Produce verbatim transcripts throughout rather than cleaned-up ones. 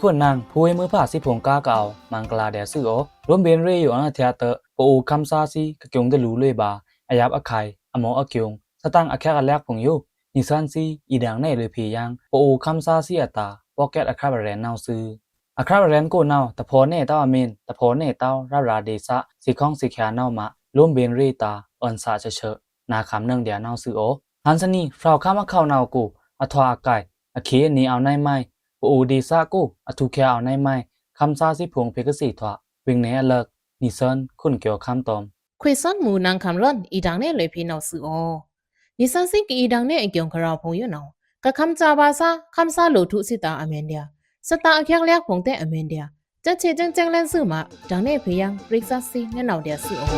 ခွန်နင် ဖူဝေးမွိုးဖါသီးဖိုင်ႏ ကားကအဝ်ႏ မဂ်လာႏဒျာႏသွူသြ။ လိုမ်းဗဉ်ႏရေꩻယိုအွောန်ႏအထျꩻတွော့ꩻ ပအိုဝ်ႏခမ်းသားသီး ကကျူံႏတလူႏလွေꩻဗာႏ အယပ်ꩻအခုဲင်ႏ အမော့အကျူံႏ သတင်ꩻအချက်အလက်ဖိုင်ႏယို နီသွဉ်းသီး အီႏဒင်ႏနယ်လွေꩻဖေႏယင်း ပအိုဝ်ႏခမ်းသားသီးအတာႏ ပေါ့ကက်ꩻအချက်အလက်ဖိုင်ႏနဝ်ꩻသွူ။ အချက်အလက်ဖိုင်ႏကိုနဝ်ꩻ တဖေါꩻနယ်တဝ်းအမင်း တဖေါꩻနယ်တဝ်းရပ်ꩻရာꩻဒေႏသ သေႏခေါသေႏခွာနဝ်ꩻမꩻ လိုမ်းဗဉ်ႏရေꩻတာႏ အွဉ်ႏသꩻꩻချော့ချော့ နာႏခံႏနွောင်ꩻဒျာႏနဝ်ꩻသွူသြ။ ဟန်ႏသနီꩻ ဖြောဝ်ꩻခမ်းအခေါက်နဝ်ꩻကို အထွာꩻအကိုက် အခေအနေ အဝ်ႏနယ်မုဲင် ပအိုဝ်ႏဒေႏသကို အထူးခွာအဝ်ႏနယ်မုဲင် ခမ်းသားသီးဖိုင်ႏဖေႏကသေထွာ ဝေင်နယ်အလၢက် နီသွဉ်း ခွန်ကျော်ခမ်းတွမ် ခွေႏသွဉ်းမူႏ နာႏခံႏလွောန်ꩻ အီႏဒင်ႏနယ်လွေꩻဖေႏနဝ်ꩻသွူသြ။ နီသွဉ်းသီး ကအီႏဒင်ႏနယ်အကျူံႏ ခရာꩻဖိုင်ႏယိုနဝ်ꩻ ကခမ်းသားဗာႏသါ ခမ်းသားလိုꩻထွူသီးတာႏအမန်ႏဒျာႏ သတင်ꩻအချက်အလက်ဖိုင်ႏတဲ့ အမန်ႏဒျာႏ ချက်ꩻဆေႏစဲင်စဲင်လဲန်းသွူမꩻ ဒင်ႏနယ်ဖေႏယင်း ပြိကစသီးနဲနဝ်ꩻဒျာႏသွူသြ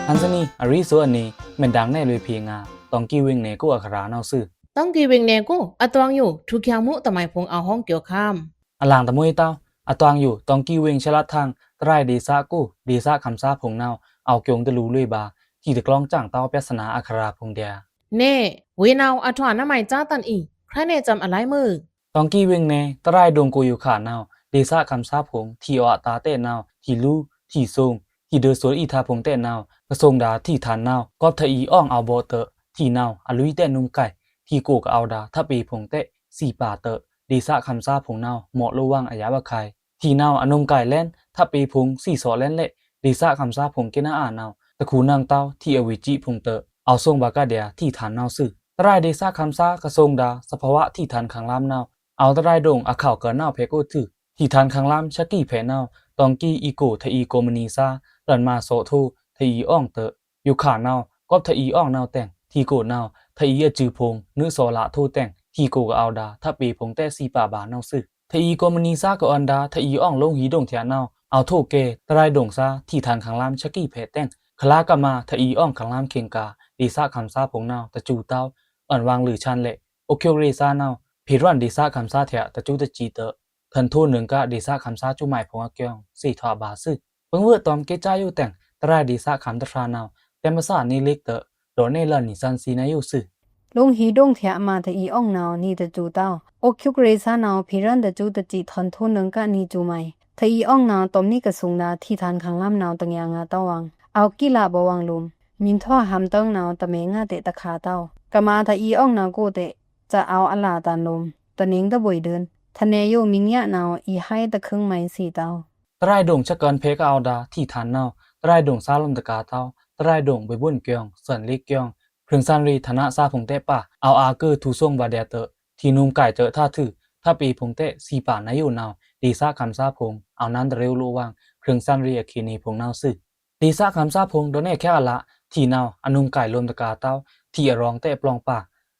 ။ ဟန်ႏသနီꩻ အရီꩻသွူအနေ မ့ဒင်ႏနယ်လွေꩻဖေႏငါႏ တောင်ႏကီꩻဝေင်နယ်ကို အခရာꩻနဝ်ꩻသွူ။ တောင်ႏကီꩻဝေင်နယ်ကို အတွင်ႏယို ထူးခွာမူႏတမံၤဖိုင်ႏ အဝ်ႏဟောင်းကျော်ခမ်း အလင်တမွေးတဝ်း အတွင်ႏယို တောင်ႏကီꩻဝေင်နယ် ရှဲလပ်ꩻထင် တရိုက်ဒေႏသကို ဒေႏသခမ်းသားဖိုင်ႏနဝ်ꩻ အဝ်ႏကျူံႏတလူႏလွေꩻဗာႏ ထီꩻတကျီုံႏစံတဝ်း ပြဿနာအခရာꩻဖိုင်ႏဒျာႏ နယ် ဝေနဝ်ꩻ အထွာꩻနမံၤကြားတန်အီၤ ခရံာ်နယ်စပ်အလိုင်းမုဲင် တောင်ႏကီꩻဝေင်နယ် တရိုက်ဒိုင်ကိုယိုခါနဝ်ꩻ ဒေႏသခမ်းသားဖိုင်ႏ ထီꩻအော်အတာႏတဲ့နဝ်ꩻ ထီꩻလူး ထီꩻသွုင် ထီꩻဒိုသွူအီႏထါဖိုင်ႏတဲ့နဝ်ꩻ ကသုန်ဒါထီꩻထန်ႏနဝ်ꩻ ကောပ်ထီꩻအီႏအောင်ꩻအဝ်ႏဗော့ꩻတဲ့ ထီꩻနဝ်ꩻ အလွီတဲ့နုမ်ကိုက် ထီꩻကိုကဝ်ဒါ ထပ်ပေဖိုင်ႏတဲ့ သီးပါတဲ့ ဒေႏသခမ်းသားဖိုင်ႏနဝ်ꩻ မော့လိုဝ်ဝင်အယပ်ꩻအခုဲင်ႏ ထီꩻနဝ်ꩻ အနုမ်ကိုက်လဲန်း ထပ်ပေဖိုင်ႏ သီးသော့လဲန်းတဲ့ ဒေႏသခမ်းသားဖိုင်ႏ ကဲနအာနဝ်ꩻ တခူနင်တဝ်း ထီꩻအဝေႏစံဖိုင်ႏတဲ့ အဝ်ႏသွင်ဗာႏကဒျာႏ ထီꩻထန်ႏနဝ်ꩻသွူ။ တရိုက်ဒေႏသခမ်းသား ကသုန်ဒါ သဘာဝထီꩻထန်ႏခင်ႏလမ်းနဝ်ꩻ အဝ်ႏတရိုက်ဒိုင်အခေါက်ꩻကၢနဝ်ꩻဖေႏကိုထွူ ထီꩻထန်ႏခင်ႏလမ်း ချက်ꩻကီꩻဖေႏနဝ်ꩻ တောင်ႏကီꩻအီႏကို ထီꩻအီႏကိုမနီသား လွဉ်မာသော့ထိ ထီꩻအီႏအောင်ꩻတဲ့ ယိုခါနဝ်ꩻ ကောပ်ထီꩻအီႏအောင်ꩻနဝ်ꩻတဲ့င် ထီꩻကိုနဝ်ꩻ ထီꩻအီႏအစုဖိုင်ႏ နွေသော့လထိတဲ့င် ထီꩻကိုကဝ်ဒါ ထပ်ပေဖိုင်ႏတဲ့ သီးပါဗာႏနဝ်ꩻသွူ။ ထီꩻအီႏကိုမနီသားကအွဉ်ဒါ ထီꩻအီႏအောင်ꩻလိုင်းဟီႏဒိုင်ႏထျꩻနဝ်ꩻ အဝ်ႏထိုပ်ꩻကဲ တရိုက်ဒိုင်သား ထီꩻထန်ႏခင်ႏလမ်း ချက်ꩻကီꩻဖေႏတဲ့င် ခလါကမ ထီꩻအီႏအောင်ꩻခင်ႏလမ်းခေင်ႏကၢ ဒေႏသခမ်းသားဖိုင်ႏနဝ်ꩻ တစူတောဝ်း အွဉ်ဝွင်ꩻလွေꩻဆန်ႏလဲ့ အိုက်ႏကျူံႏရေꩻသားနဝ်ꩻ ဖေႏရွဉ်ဒေႏသခမ်းသားထျꩻ တစူတစံတဲ့ ထွဉ်ထိုန်းနွေင်ꩻက ဒေႏသခမ်းသားစူမိုင်ဖိုင်ႏအကျိုင်း သေထွာဗာႏသွူ။ ပိုင်းဝွေတွမ်ႏကဲကြားယိုတဲ့င် တရိုက်ဒေႏသခမ်းသားထျꩻနဝ်ꩻ တဲမသနေလိက်တဲ့ ဒေႏနယ်လန်နီသွဉ်းသီးနဝ်ꩻယိုသွူ။ လိုင်းဟီႏဒိုင်ႏထျꩻအမါ ထီꩻအီႏအောင်ꩻနဝ်ꩻ နီတစူတောဝ်း အိုက်ႏကျူံႏရေꩻသားနဝ်ꩻ ဖေႏရွဉ်တစူတစံ ထွဉ်ထိုန်းနွေင်ꩻက နီစူမိုင် ထီꩻအီႏအောင်ꩻနဝ်ꩻ တွမ်ႏနီကသုန်ဒါ ထီꩻထန်ႏခင်ႏလမ်းနဝ်ꩻ တညငါတောဝ်းဝင် အဝ်ႏကီလဗော်ဝင်လူမ် မီႏထွာဟမ်တိုင်နဝ်ꩻ တမဲငါတဲ့တခါတောဝ်း ကမ ထီꩻအီႏအောင်ꩻနဝ်ꩻကိုတဲ့ စအဝ်ႏအလတန်လူမ် တနင်တဗွေႏဒိုင် ထနဲယိုမီႏညနဝ်ꩻ အီႏဟဲတခူင်မိုင်သီးတောဝ်း တရိုက်ဒိုင်ချက်ꩻကၢန်ဖေႏကဝ်ဒါ ထီꩻထန်ႏနဝ်ꩻ တရိုက်ဒိုင်သားလွဉ်တကာႏတောဝ်း တရိုက်ဒိုင်ဗွေႏဗွန်ႏကျိုင်း သွဉ်းလိက်ကျိုင်း ခြိုင်ႏသွဉ်းရေꩻ ဌာနသားဖိုင်ႏတဲ့ပါ အဝ်ႏအာႏကိုထွူသွင်ဗာႏဒျာႏတဲ့ ထီꩻနွမ်ကိုက်စဲ့ꩻထါထု ထပ်ပေဖိုင်ႏတဲ့ သီးပါႏနဝ်ꩻယိုနဝ်ꩻ ဒေႏသခမ်းသားဖိုင်ႏ အဝ်ႏနန်းတရေဝ်းလိုဝ်ဝင် ခြိုင်ႏသွဉ်းရေꩻအခေႏနေဖိုင်ႏနဝ်ꩻသွူ။ ဒေႏသခမ်းသားဖိုင်ႏ ဒေႏနယ်ခဲအလ ထီꩻနဝ်ꩻ အနွမ်ကိုက်လွမ်တကာႏတောဝ်း ထီꩻအရောင်တဲ့ပလောင်ပါ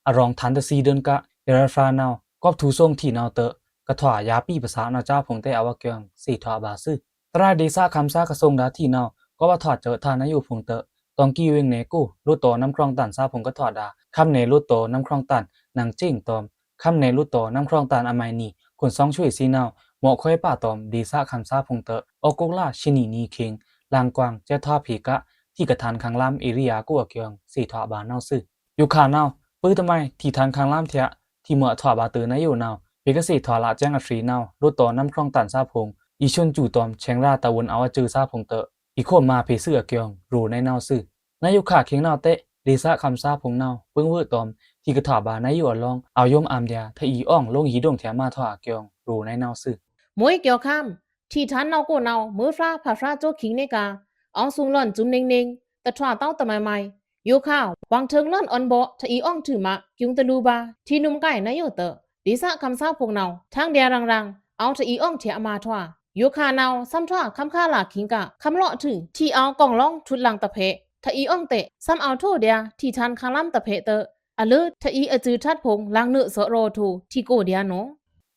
အရောင်ထန်ႏတသီးဒိုင်ꩻက ယရဖြာနဝ်ꩻ ကောပ်ထွူသွင်ထီꩻနဝ်ꩻတဲ့ ကထွာယါပီပစာနဝ်ꩻကြားဖိုင်ႏတဲ့ အဝ်ႏအကျိုင်း သေထွာဗာႏသွူ။ တရိုက်ဒေႏသခမ်းသားကသုန်ဒါထီꩻနဝ်ꩻ ကောပ်အထွာစဲ့ꩻထါနဝ်ꩻယိုဖိုင်ႏတဲ့ တောင်ႏကီꩻဝေင်နယ်ကို လွတ်တော်ႏနမ်းခြွင်ꩻတန်ႏသားဖိုင်ႏကထွာဒါ ခမ်းနယ်လွတ်တော်ႏနမ်းခြွင်ꩻတန်ႏ နင်ႏစင်တွမ်ႏ ခမ်းနယ်လွတ်တော်ႏနမ်းခြွင်ꩻတန်ႏအမိုင်နွိုင်ꩻ ခွန်ဆောင်ရွှေသီးနဝ်ꩻ မော့ခွဲပါတွမ်ႏ ဒေႏသခမ်းသားဖိုင်ႏတဲ့ အောက်တိုဘာလ ရှစ်နံၤနွိုင်ꩻခေင် လင်ကွင်ႏစဲ့ꩻထွာဖေႏက ထီꩻကထန်ႏခင်ႏလမ်း ဧရိယာကိုအကျိုင်း သေထွာဗာႏနဝ်ꩻသွူ။ ယိုခါနဝ်ꩻ ပူတမိုင် ထီꩻထန်ႏခင်ႏလမ်းထျꩻ ထီꩻမွဲထွာဗာႏတနဝ်ꩻယိုနဝ်ꩻ ဖေႏကသေထွာလ ကျဲင်အထေနဝ်ꩻ လွတ်တော်ႏနမ်းခြွင်ꩻတန်ႏသားဖိုင်ႏ အီႏသွဉ်းစူတွမ်ႏ ဆဲင်ꩻရာတဝွန်ႏအဝ်ႏအစုသားဖိုင်ႏတဲ့ အီႏခွန်ႏမါဖေႏသွူအကျိုင်း ရိုꩻနဝ်ꩻသွူ။ နဝ်ꩻယိုခါခေင်နဝ်ꩻတဲ့ ဒေႏသခမ်းသားဖိုင်ႏနဝ်ꩻ ပိုင်းဝွေတွမ်ႏ ထီꩻကထွာဗာႏနဝ်ꩻယိုအလောင်း အဝ်ႏယွမ်းအမ်ႏဒျာႏ ထီꩻအီႏအောင်ꩻလိုင်းဟီႏဒိုင်ႏထျꩻမထွာအကျိုင်း ရိုꩻနဝ်ꩻသွူ။ မွဲကျော်ခမ်း ထီꩻထန်ႏနဝ်ꩻကိုနဝ်ꩻ မွဲဖြာဖြာဖြာကၠိုခိင်ꩻနေက အောင်စုံလွဉ်ႏစုမ်နွိုင်နွိုင် တထွာတောဝ်းတမိုင်မိုင် ယိုခါ ဝွင်ထိုင်လွဉ်ႏအွဉ်ဗော့ ထီꩻအီႏအောင်ꩻထွူမ ကျိုင်းတလူႏဗာႏ ထီꩻနွမ်ကိုက်နဝ်ꩻယိုတဲ့ ဒေႏသခမ်းသားဖိုင်ႏနဝ်ꩻ ထန်းဒျာႏရင်ႏရင်ႏ အဝ်ႏထီꩻအီႏအောင်ꩻထျꩻအမထွာ ယိုခါနဝ်ꩻ သမ်ထွာခမ်းခါလꩻခိင်ꩻက ခမ်းလော့ꩻထွူ ထီꩻအဝ်ႏကွင်လောင်းထွတ်လင်တဖဲ ထီꩻအီႏအောင်ꩻတဲ့ သမ်အဝ်ႏထိုပ်ꩻဒျာႏ ထီꩻထန်ႏခင်ႏလမ်းတဖဲတဲ့ အလိုထီꩻအီႏအစုထတ်ဖိုင်ႏ လင်နွေသော့ရောထွူ ထီꩻကိုဒျာႏနဝ်ꩻ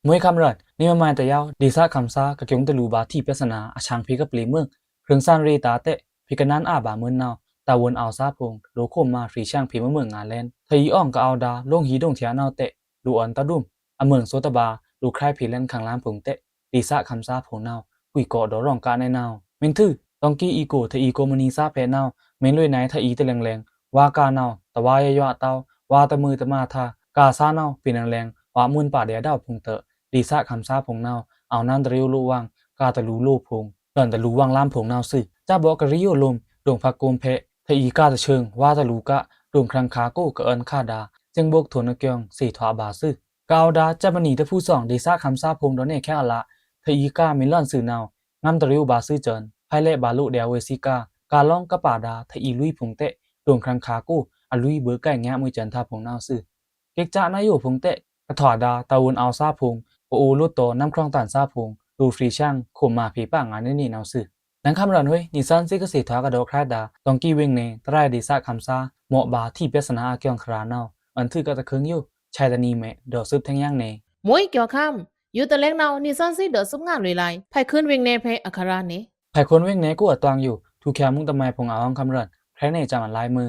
မွဲခမ်းရင်ꩻ နံꩻမမိုင်တယဝ်း ဒေႏသခမ်းသားကကျိုင်းတလူႏဗာႏထီꩻပြဿနာအဆန်းဖေႏကပျေꩻမွိုင် ခြိုင်ႏသွဉ်းရေꩻတာႏတဲ့ ဖေႏကနန်းအာဗာႏမွိုင်နဝ်ꩻ တဝွန်ႏအဝ်ႏသားဖိုင်ႏ လိုꩻခွန်ႏမါရေꩻဆျင်ဖေႏမွိုင်မွိုင်ငါလဲန်း ထီꩻအီႏအောင်ꩻကအဝ်ႏဒါ လိုင်းဟီႏဒိုင်ႏထျꩻနဝ်ꩻတဲ့ လိုꩻအွဉ်တဒွမ် အမွိုင်သောတဗာႏ လိုꩻခြဲဖေႏလဲန်းခင်ႏလမ်းဖိုင်ႏတဲ့ ဒေႏသခမ်းသားဖိုင်ႏနဝ်ꩻ ကွီကော့ဒေါ်ရောင်ꩻကနဲနဝ်ꩻ မုင်ထု တောင်ႏကီꩻအီႏကို ထီꩻအီႏကိုမနီသားဖဲနဝ်ꩻ မုင်လွေꩻနဝ်ꩻ ထီꩻအီႏတလဲင်လဲင် ဝါကနဝ်ꩻ တဝါယွယွတောဝ်း ဝါတမွိုးတမားထါ ကာႏသားနဝ်ꩻ ပေနင်ꩻလင်ꩻ ဝꩻမွဉ်ႏပါဒျာႏဒဝ်ꩻဖုန်ꩻတꩻ ဒေႏသားခမ်းသားဖုန်ꩻနဝ်ꩻ အဝ်ႏနန်းတရဝ်းလိုဝ်းဝင်ꩻ ကာႏတလူႏလိုဝ်းဖုန်ꩻ တွန်ꩻတလူႏဝင်ꩻလမ်းဖုန်ꩻနဝ်ꩻသွူ။ စပ်ဗော့ꩻကရီႏယိုလိုမ်ႏ ဒုံႏဖက်ကုမ်ႏဖက် ထအီႏကာႏတဆိုင် ဝါတလူႏကာႏ ဒုံႏခြင်ꩻခါႏကို ကအွဉ်ႏခါႏဒါ စ့င်ꩻဗုကထွုန်ႏအကျိုင်း သေထွာဘွာႏသွူ။ ကဝ်ဒါ ဂျာမနီတဖုသွင် ဒေႏသားခမ်းသားဖုန်ႏ ဒို့ꩻနဲꩻခဲအလꩻ ထအီႏကာႏမီလွန်သွူနဝ်ꩻ ငမ်းတရဝ်းဗာႏသွူစွန် ဖဲလဲ့ဗာႏလိုꩻဒျာႏဝေ့ꩻသွူကာႏ ကာႏလောင်းကပါဒါ ထအီႏလွိုင်းဖုန်ꩻတꩻ ဒုံႏခြင်ꩻခါႏကို အလွိုင်းဗွေꩻကိုင်ငါး မွိုင်ꩻစွန်ꩻသားဖုန်ꩻနဝ်ꩻသွူ။ ကိကချနယိုဖုန်ꩻတꩻ ကထွာဒါ တာဝန်အဝ်ႏသားဖုန်ꩻ ပအိုဝ်ႏလိုတ်ꩻတောꩻ နမ်းခြွင်းတန်ႏသားဖုန်ꩻ ဒိုႏဖြေႏသျင် ခုမ်ꩻမာဖေႏပါငါႏ နေနေနဝ်ꩻသွူ။ နင်ႏခမ်းရွဉ်ꩻဟွေး နီသွဉ်းသွီးကသေထွာကဒီးခြရွိုက်ဒါ တွင်ꩻကီဝေင်ꩻနယ် တရိုင်ဒေႏသားခမ်းသား မော့ဗာႏထီႏပြဿနာအကျိုင်းခြရနဝ်ꩻ အွဉ်ႏထွူကတခုင်းယို ဆာတနီမဲ ဒေါ်စုပ်ꩻထင်ႏယင်းနေ။ မွိုးကျော်ခမ်း ယိုတလဲင်နဝ်ꩻ နီသွဉ်းသွီးဒေါ်စုပ်ꩻငါလွေꩻလၢ် ဖုန်ႏခွုန်ႏဝေင်ꩻနယ်ဖဲအခရာႏနေ။ ဖုန်ႏခွုန်ႏဝေင်ꩻနယ်ကိုအတွင်းယို ထူႏချောင်ꩻမုန်ꩻတမိုင်ဖုန်ႏ အဟောင်းခမ်းရွဉ်ꩻ ခြရွိုက်ꩻနဲꩻစံꩻအလမိုင် ဖုန်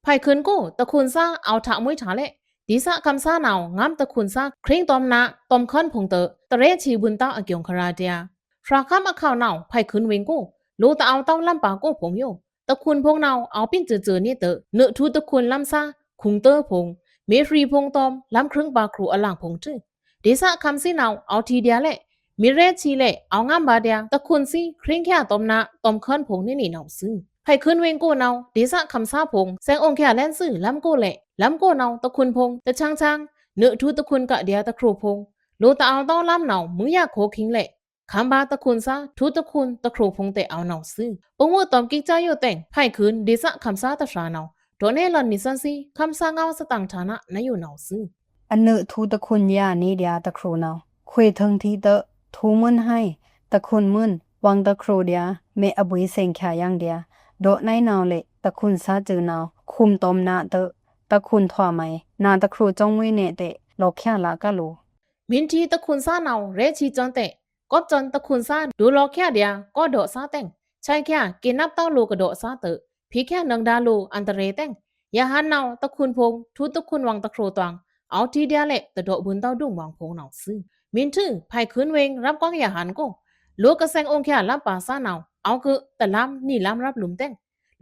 ႏခွုန်ႏကို တခုန်ႏသား အဝ်ႏထမွိုးထါလဲ့ ဒေႏသားခမ်းသားနဝ်ꩻ ငမ်းတခုန်ႏသား ခြိုင်းတွမ်နာတွမ်ခွန်းဖုန်ꩻတꩻ တရဲချီႏဗွိုန်ꩻတဝ်းအကျိုင်းခြရဒျာႏ ခြွော်ꩻခမ်းအခဝ်နဝ်ꩻ ဖုန်ႏခွုန်ႏဝေင်ꩻကို လိုꩻတအဝ်ႏတဝ်းလမ်းပါႏကိုဖုန်ႏယို တခုန်ႏဖုန်ႏနဝ်ꩻ အဝ်ႏပျိၼ်ꩻစွိုꩻစွိုꩻနေတꩻ နွိုက်ထူႏတခုန်ႏလမ်းသား ခုင်ႏတဝ်းဖုန်ႏ မေဖြီႏဖုန်ႏတွမ်ႏ လမ်းခြိုင်းပါႏခြူအလင်ဖုန်ႏသွူ။ ဒေႏသားခမ်းသားနဝ်ꩻ အဝ်ႏထီႏဒျာႏလဲ့ မီရဲချီႏလဲ့ အဝ်ႏငမ်းဗာႏဒျာႏ တခုန်ႏသွီး ခြိုင်းချောင်ꩻတွမ်နာတွမ်ခွန်းဖုန်ႏ နေနေနဝ်ꩻသွူ။ ဖုန်ႏခွုန်ႏဝေင်ꩻကိုနဝ်ꩻ ဒေႏသားခမ်းသားဖုန်ႏ သဲင်ꩻအိုင်ႏချောင်ꩻလမ်းသွူလမ်းကိုလဲ့ လမ်းကိုနဝ်ꩻ တခုန်ႏဖုန်ႏ တချောင်ꩻချောင်ꩻ နွိုက်ထူႏတခုန်ႏကဒျာႏတခြူးဖုန်ႏ လိုꩻတအဝ်ႏတဝ်းလမ်းနဝ်ꩻ မွိုင်းယွတ်ꩻခိုးခိင်းလဲ့ ခမ်းဗာႏတခုန်ႏသား ထူႏတခုန်ႏ တခြူးဖုန်ႏတꩻ အဝ်ႏနဝ်ꩻသွူ။ ပငိုꩻတွမ်ႏကိကချယိုတဲင် ဖုန်ႏခွုန်ႏ ဒေႏသားခမ်းသားတဖြာနဝ်ꩻ ဒို့ꩻနဲꩻလွဉ်နီသွဉ်းသွီး ခမ်းသားငဝ်းသတင်ꩻထာꩻနဝ်ꩻယိုနဝ်ꩻသွူ။ အနွိုက်ထူႏတခုန်ႏယၤနေဒျာႏတခြူးနဝ်ꩻ ခွေꩻထုင်ႏထီႏတꩻ ထူႏမွဉ်ꩻဟိုင် တခုန်ႏမွဉ်ꩻ ဝင်ꩻတခြူးဒျာႏ မဲအဗွေႏသဲင်ꩻချောင်ꩻယင်းဒျာႏ ဒို့ꩻနဲꩻနဝ်ꩻလဲ့ တခုန်ႏသားစွိုꩻနဝ်ꩻ ခုမ်တွမ်နာတꩻ တခုန်ႏထွာမုဲင် နာတခြူးစုံမွေးနယ်တꩻ လောꩻချောင်ꩻလကလို မီထီႏတခုန်ႏသားနဝ်ꩻ ရဲချီႏစွန်တꩻ ကွပ်စွန်တခုန်ႏသား ဒို့ꩻလောꩻချောင်ꩻဒျာႏ ကောဒေါ့ꩻသားတဲင် ဆာကꩻက့ꩻနပ်တဝ်းလိုꩻကဒေါ့ꩻသားတꩻ ဖေႏချောင်ꩻနင်ဒါလိုꩻအန္တရာယ်တဲင် ယဟန်နဝ်ꩻ တခုန်ႏဖုန်ႏ ထူႏတခုန်ႏဝင်ꩻတခြူးတွင် အဝ်ႏထီႏဒျာႏလဲ့ တဒေါ့ꩻဗွိုန်ႏတဝ်းဒုံꩻဝင်ꩻဖုန်ႏနဝ်ꩻသွူ။ မီထီႏ ဖုန်ႏခွုန်ႏဝေင်ꩻ ရပ်ကွက်ယဟန်ကို လိုꩻကသဲင်ꩻအိုင်ႏချောင်ꩻလမ်းပါႏသားနဝ်ꩻ အဝ်ႏကွိုက်ꩻတလမ်း နီလမ်းရပ်လွိုမ်တဲင်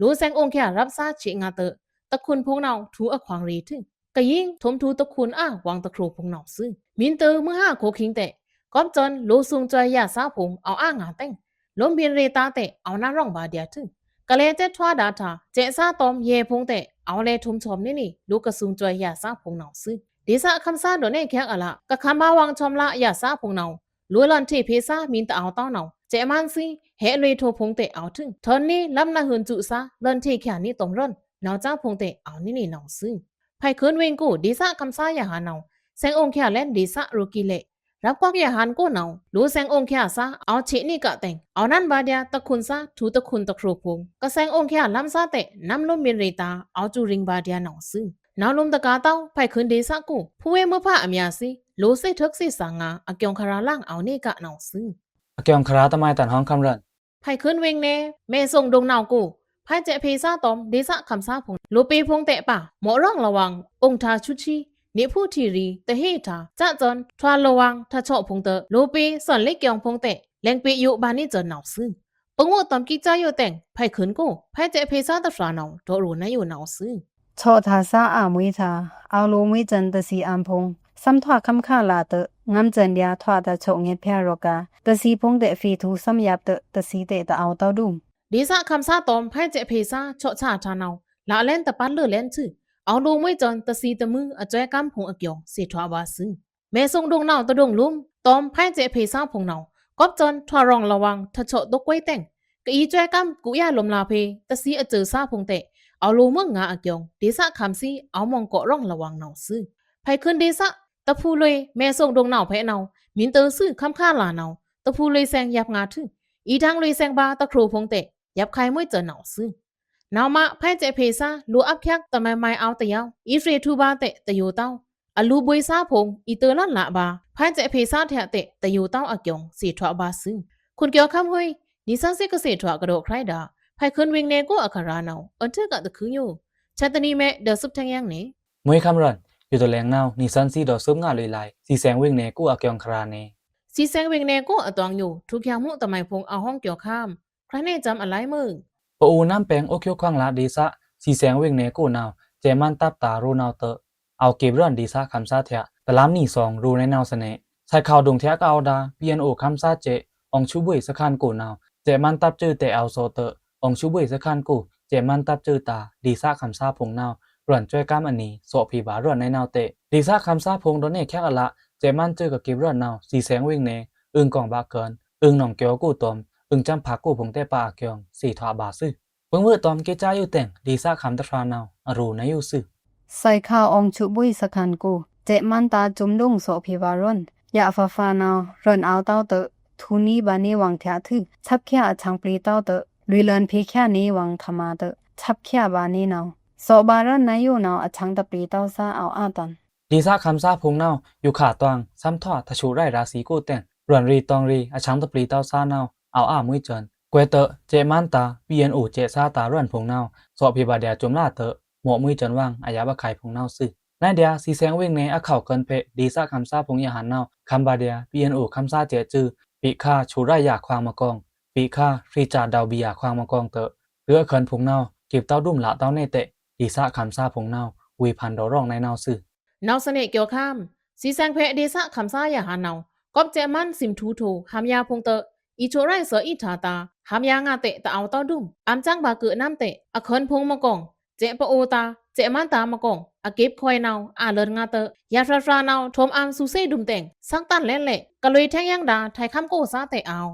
လိုꩻသဲင်ꩻအိုင်ႏချောင်ꩻရပ်သားချောင်ꩻငါတꩻ တခုန်ႏဖုန်ႏနဝ်ꩻ ထူႏအခွင်ႏရေႏသွူ ကယိင်း ထူႏထူႏတခုန်ႏအာ ဝင်ꩻတခြူးဖုန်ႏနဝ်ꩻသွူ။ မီထီႏ မွိုင်းဟွတ်ꩻခိုးခိင်းတꩻ ကွပ်စွန်လိုꩻသူင်ႏစွဲယသꩻဖုန်ႏ အဝ်ႏအာငါတဲင် လိုꩻမီရဲတားတꩻ အဝ်ႏနဝ်းရောင်ꩻဗာႏဒျာႏသွူ။ ကလဲꩻစဲထွာဒါထာ စဲသꩻတွမ်ႏယဲဖုန်ႏတꩻ အဝ်ႏလဲထုမ်ႏဆွမ်ႏနေနေ လိုꩻကသူင်ႏစွဲယသꩻဖုန်ႏနဝ်ꩻသွူ။ ဒေႏသားခမ်းသားဒို့ꩻနဲꩻခဲအလ ကခမ်းဗာႏဝင်ႏဆွမ်ႏလယသꩻဖုန်ႏနဝ်ꩻ လိုꩻလွဉ်ထေဖေႏသားမီတအဝ်ႏတဝ်းနဝ်ꩻ စဲမန်းသွီး ဟဲလွေꩻထိုꩻဖုန်ႏတꩻ အဝ်ႏထွူ ထွန်နေလမ်းနဟိုင်ႏစွသꩻ လွဉ်ထေခဲအံၤနေတွမ်ရွဉ် နဝ်ꩻစꩻဖုန်ႏတꩻ အဝ်ႏနေနေနဝ်ꩻသွူ။ ဖုန်ႏခွုန်ႏဝေင်ꩻကို ဒေႏသားခမ်းသားယဟန်နဝ်ꩻ သဲင်ꩻအိုင်ႏချောင်ꩻလဲ့ ဒေႏသားရိုးကီးလဲ့ ရပ်ကွက်ယဟန်ကိုနဝ်ꩻ လိုꩻသဲင်ꩻအိုင်ႏချောင်ꩻအသꩻ အဝ်ႏချောင်ꩻနေကတဲင် အဝ်ႏနဝ်းဗာႏဒျာႏ တခုန်ႏသꩻ ထူႏတခုန်ႏ တခြူးဖုန်ႏ ကသဲင်ꩻအိုင်ႏချောင်ꩻလမ်းသꩻတꩻ နမ်းလိုꩻမီရဲတား အဝ်ႏစူရိင်ႏဗာႏဒျာႏနဝ်ꩻသွူ။ နဝ်ꩻလိုမ်ႏတကာႏတဝ်း ဖုန်ႏခွုန်ႏဒေႏသားကို ဖုဝဲမွဲဖါအမျꩻသွီး လိုꩻသေထုကသေသင်ငါ အကျိုင်းခရာလင် အဝ်ႏနေကနဝ်ꩻသွူ။ အကျိုင်းခရာတမိုင်တန်ႏဟောင်းခမ်းရွဉ် ဖုန်ႏခွုန်ႏဝေင်ꩻနယ် မဲသွင်ဒုံနဝ်ꩻကို ဖုန်ႏစဲဖေႏသားတွမ်ႏ ဒေႏသားခမ်းသားဖုန်ႏ လိုꩻပေႏဖုန်ႏတꩻပါ မော့ရောင်ꩻလဝင်ꩻ အိုင်ꩻထာꩻဆုတ်ꩻသီး နေဖုထီရီ တဟ့ꩻထာꩻ စသွန်ထွာလွင်ꩻဝင်ꩻ ထꩻဆော့ꩻဖုန်ႏတꩻ လိုꩻပေႏသွဉ်ꩻလေ့ꩻကျိုင်းဖုန်ႏတꩻ လဲင်ꩻပေႏယိုဗာႏနေစွန်နဝ်ꩻသွူ။ ပငိုꩻတွမ်ႏကိကချောင်ꩻယိုတဲင် ဖုန်ႏခွုန်ႏကို ဖုန်ႏစဲဖေႏသားတဖြာနဝ်ꩻ ဒေါ့ꩻရိုꩻနဝ်ꩻယိုနဝ်ꩻသွူ။ ထော့ꩻထာꩻသားအာမွေးထာꩻ အဝ်ႏလိုꩻမွေးစွန်ႏတသီႏအမ်းဖုန်ႏ သမ်ႏထွာခွမ်းခါꩻလꩻတꩻ ငမ်းစွန်ႏဒျာႏထွာတꩻဆော့ꩻငဲ့ꩻဖျားရောႏဂါ တသီႏဖုန်ႏတꩻ ဖေႏထူႏသမ်ႏယပ်ꩻတꩻ တသီႏတꩻ တအဝ်ႏတဝ်းဒုံ ဒေႏသားခမ်းသားတွမ်ႏ ဖုန်ႏစဲဖေႏသား ထော့ꩻထာꩻနဝ်ꩻ လꩻလဲန်ႏတပတ်လိုꩻလဲန်ႏသွူ အဝ်ႏလိုꩻမွေးစွန်ႏတသီႏတမွုသ် အစွဲꩻကမ်းဖုန်ႏအကျိုင်း သေထွာဗာႏသွူ။ မဲသွင်ဒုံနဝ်ꩻ တဒုံလိုမ်း တွမ်ႏဖုန်ႏစဲဖေႏသားဖုန်ႏနဝ်ꩻ ကွပ်စွန်ႏထွာရောင်ꩻလဝင်ꩻ ထꩻဆော့ꩻတုတ်းကွေးတဲင် ကအီႏစွဲꩻကမ်းကူယꩻလိုမ်ꩻလꩻဖေႏ တသီႏအစွဲꩻသားဖုန်ႏတꩻ အဝ်ႏလိုꩻမွုင်ꩻငါအကျိုင်း ဒေႏသားခမ်းသီး အဝ်ႏမွင်ꩻကော့ရောင်ꩻလဝင်ꩻနဝ်ꩻသွူ။ ဖုန်ႏခွုန်ႏဒေႏသား တဖုလွေꩻ မဲသွင်ဒုံနဝ်ꩻဖဲနဝ်ꩻ မီႏတဝ်းသွူ ခမ်းခါꩻလꩻနဝ်ꩻ တဖုလွေꩻသဲင်ꩻယပ်ငါသွူ အီႏထင်လွေꩻသဲင်ꩻဗာႏ တခြူးဖုန်ႏတꩻ ယပ်ခါꩻမွေးစွန်ႏနဝ်ꩻသွူ။ နဝ်ꩻမꩻ ဖုန်ႏစဲဖေႏသား လိုꩻအပ်ꩻချက်ꩻတမုဲင်ꩻမုဲင်ꩻအဝ်ႏတယဝ်း အီႏဖြေႏထူႏဗာႏတꩻ တယိုတဝ်း အလူႏဗွေႏသားဖုန်ႏ အီႏတဝ်းလတ်ꩻလဗာႏ ဖုန်ႏစဲဖေႏသားထဲတꩻ တယိုတဝ်းအကျိုင်း သေထွာဗာႏသွူ။ ခွန်ႏကျော်ခမ်းဟွေး နီသွဉ်းသွီးကသေထွာကဒီးခြရွိုက်ဒါ ဖုန်ႏခွုန်ႏဝေင်ꩻနယ်ကိုအခရာနဝ်ꩻ အွဉ်ႏထွူကတခုင်းယို ဆာတနီမဲ ဒေါ်စုပ်းထင်ႏယင်းနေ။ မွေးခမ်းရွဉ် ယိုတလဲင်နဝ်ꩻ နီသွဉ်းသွီးဒေါ်စုပ်းငါလွေꩻလၢ် သီႏသဲင်ꩻဝေင်ꩻနယ်ကိုအကျိုင်းခရာနေ။ သီႏသဲင်ꩻဝေင်ꩻနယ်ကိုအတွင်းယို ထူႏချောင်ꩻမုသမိုင်ဖုန်ႏအဟောင်းကျော်ခမ်း ခြရွိုက်ꩻနဲꩻစံꩻအလမိုင် ပအိုဝ်ႏနမ်းပ᩻င်ႏ အိုးချောင်းခွင်ꩻလ᩻ဒေႏသား သီႏသဲင်ꩻဝေင်ꩻနယ်ကိုနဝ်ꩻ စဲမန်းတပ်တာႏရိုနဝ်ꩻတꩻ အဝ်ႏကိုပ်ရွန်ဒေသခွန်သားထဲ တလမ်းနီသွင် ရူဝ်ꩻနုဲင်းနဝ်ꩻသေ့ꩻ။ သꩻိုက်ခွောက်ဒိုင်ႏထဲကအဝ်ႏဒါ ပီအဲန်အိုႏခွန်သားစဲ့ အောင်ႏဆုဗွိုက်စခန်းကိုႏနဝ်ꩻ စဲ့ꩻမန်းတပ်စွိုꩻတဲအောဝ်ႏသော့တဲာ် အောင်ႏဆုဗွိုက်စခန်းကိုႏ စဲ့ꩻမန်းတပ်စွိုꩻတာႏ ဒေသခွန်သားဖုံႏနဝ်ꩻ ရွန်စွဲကမ်းအနီ သော့ꩻဖေႏဗာႏရွန်ꩻနုဲင်းနဝ်ꩻသေ့ꩻ။ ဒေသခွန်သားဖုံႏဒို့ꩻနဲꩻခဲက်အလ စဲ့ꩻမန်းစွိုꩻကကိုပ်ရွန်နဝ်ꩻ သီသဲင်ꩻဝိင်နယ် อึ่งเกาะบ่าเกิน อึ่งหนองแก้วကိုႏတွမ် อึ่งจำปาကိုႏဖုံႏတဲပါအကျိုး သေထွာဗာႏသွူ။ ပိုင်ႏဝွို့ꩻတွမ်ႏ ကိတ်ꩻစာယုတ်ꩻတဲင် ဒေသခွန်သားတဖြာနဝ်ꩻ အရူဝ်ꩻနုဲင်းသွူ။ သ᩻ိုက်ခွောက် အောင်ႏဆုဗွိုက်စခန်းကိုႏ စဲ့ꩻမန်းတပ်စွိုꩻ တွမ်ဒုံသော့ꩻဖေႏဗာႏရွန်ꩻ ယꩻဖါဖါနဝ်ꩻ ရွန်ꩻအဝ်ႏတောက်တဲာ် ထူႏနီဗာႏနေဝွင်ꩻထဲထိုꩻ သပ်းခဲအချောင်ပျီတောက်တဲာ် လွေလွန်ဖေႏခဲနေဝွင်ꩻထမာတဲာ် သပ်းခဲဗာႏနေနဝ်ꩻ သော့ꩻဗာႏရွန်ꩻနုဲင်းနဝ်ꩻ အချောင်တပျီတောက်သား အောဝ်ႏအတန် ဒေသခွန်သားဖုံႏနဝ်ꩻ ယုခါတွင် သမ်ꩻထွာ တဆူရိုက်ရာသီကိုႏတဲင် ရွန်ꩻရေတောင်ꩻရေ အချောင်တပျီတောက်သားနဝ်ꩻ အောဝ်ႏအမွေးစွန်ꩻ ကွဲးတဲ စဲ့ꩻမန်းတပ် ပီအဲန်အိုႏစဲ့ꩻသားတာႏရွန်ꩻဖုံႏနဝ်ꩻ သော့ꩻဖေႏဗာႏဒျာႏစွမ်ꩻလာတဲာ် မော့ꩻမွေးစွန်ꩻဝွင်ꩻ အယပ်ꩻခုဲင်ႏဖုံႏနဝ်ꩻသွူ။ နုဲင်းဒျာႏ သီသဲင်ꩻဝိင်နယ် အခွောက်ꩻကွန်ꩻဖေ ဒေသခွန်သားဖုံႏယဟန်နဝ်ꩻ ခွမ်ဗာႏဒျာႏ ပီအဲန်အိုႏခွန်သားစဲ့ꩻစွိုꩻ ပေ့ခါ ဆူရိုက်ရာခွင်ꩻမကောင်ꩻ ပေ့ခါ ရေစာတောင်ဘီယာခွင်ꩻမကောင်ꩻတဲာ် တွို့အခွန်ဖုံႏနဝ်ꩻ ကိုပ်တောက်ဒုံးလာတောက်နေတဲာ် ဒေသခွန်သားဖုံႏနဝ်ꩻ ဝေဖန်တော်ရွန်ꩻနုဲင်းနဝ်ꩻသွူ။ နဝ်ꩻသေ့ꩻကျော်ခွမ် သီသဲင်ꩻဖေ ဒေသခွန်သားယဟန်နဝ်ꩻ ကွပ်စဲ့ꩻမန်းသီသုထို ဟမ်ယာဖုံႏတဲာ် အီႏဆူရိုက်သေအီႏထါတာႏ ဟမ်ယာငါတဲာ် တအောဝ်ႏတောက်ဒုံး အမ်ႏစန်းဗာႏကွိုက်ꩻနမ်းတဲာ် အခွန်ဖုံႏမကောင်ꩻ စဲ့ꩻပအိုႏတာႏ စဲ့ꩻမန်းတပ်မကောင်ꩻ အကိုပ်ခွေနဝ်ꩻ အလွန်ငါတဲာ် ယဖျါဖျါနဝ်ꩻ ထွမ်အမ်ႏသူသေဒုံးတဲင် သက်တန်လဲလဲ ကလွေႏထဲင်ယင်ဒါႏ ထွဲခွမ်ကိုꩻသားတဲာ်အောဝ်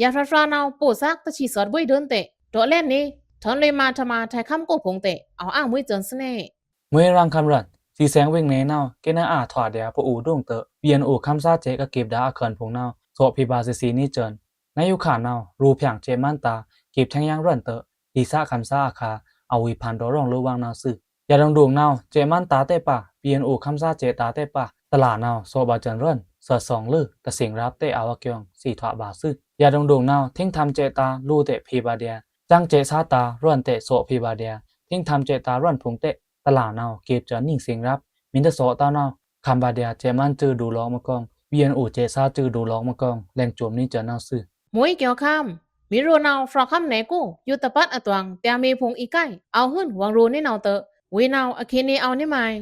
ယဖျါဖျါနဝ်ꩻ ပို့ꩻသက်တဆီသွတ်ဗွိုက်ဒိုင်တဲာ် တွို့လဲ့နေ ထွန်လွေꩻမာႏထမာႏ ထွဲခွမ်ကိုꩻဖုံႏတဲာ် အောဝ်ႏအမွေးစွန်ꩻသေ့ꩻ မွေးရန်ခွမ်ရွန် သီသဲင်ꩻဝိင်နယ်နဝ်ꩻ ကဲနအာထွာဒျာႏ ပအိုႏဒိုင်တဲာ် ပီအဲန်အိုႏခွန်သားစဲ့ꩻကကိုပ်ဒါႏအခွန်ဖုံႏနဝ်ꩻ သော့ꩻဖေႏဗာႏသေ့သေ့နေစွန် နယုခါနဝ်ꩻ ရူဝ်ꩻဖျောင်စဲ့ꩻမန်းတပ် ကိုပ်ထဲင်ယင်ရွန်တဲာ် ဒေသခွန်သားအခါ အဝေဖန်တော်ရွန်ꩻလိုဝွင်ꩻနဝ်ꩻသွူ။ ယဒုံဒုံနဝ်ꩻ စဲ့ꩻမန်းတပ်တဲပါ ပီအဲန်အိုႏခွန်သားစဲ့ꩻတာႏတဲပါ တလာနဝ်ꩻ သော့ꩻဗာႏစွန်ရွန် သွက်သွင်လွေꩻ တသင်ရပ်တဲာ်အောဝ်ႏအကျိုး သေထွာဗာႏသွူ။ ယဒုံဒုံနဝ်ꩻ ထိင်းထမ်စဲ့ꩻတာႏ လိုတဲာ်ဖေႏဗာႏဒျာႏ စံးစဲ့ꩻသားတာႏရွန်တဲာ် သော့ꩻဖေႏဗာႏဒျာႏ ထိင်းထမ်စဲ့ꩻတာႏရွန်ဖုံႏတဲာ် တလာနဝ်ꩻ ကိုပ်စွန်နီသင်ရပ် မီးတသော့ꩻတဝ်းနဝ်ꩻ ခွမ်ဗာႏဒျာႏ စဲ့ꩻမန်းစွိုꩻဒူလောင်ꩻမကောင်ꩻ ပီအဲန်အိုႏစဲ့ꩻသားစွိုꩻဒူလောင်ꩻမကောင်ꩻ လဲင်စွမ်နေစွန်နဝ်ꩻသွူ။ မွေးကျော်ခွမ် မီးရူဝ်နဝ်ꩻ ဖြောက်ခွမ်နယ်ကို ယုတပတ်အတွင် တျာႏမေဖုံႏအီကိုက် အောဝ်ႏဟုုၼ်း ဝွင်ရိုꩻနေနဝ်တဲာ် ဝေနဝ်ꩻ အခေတ်နေအောဝ်ႏနေမုဲင်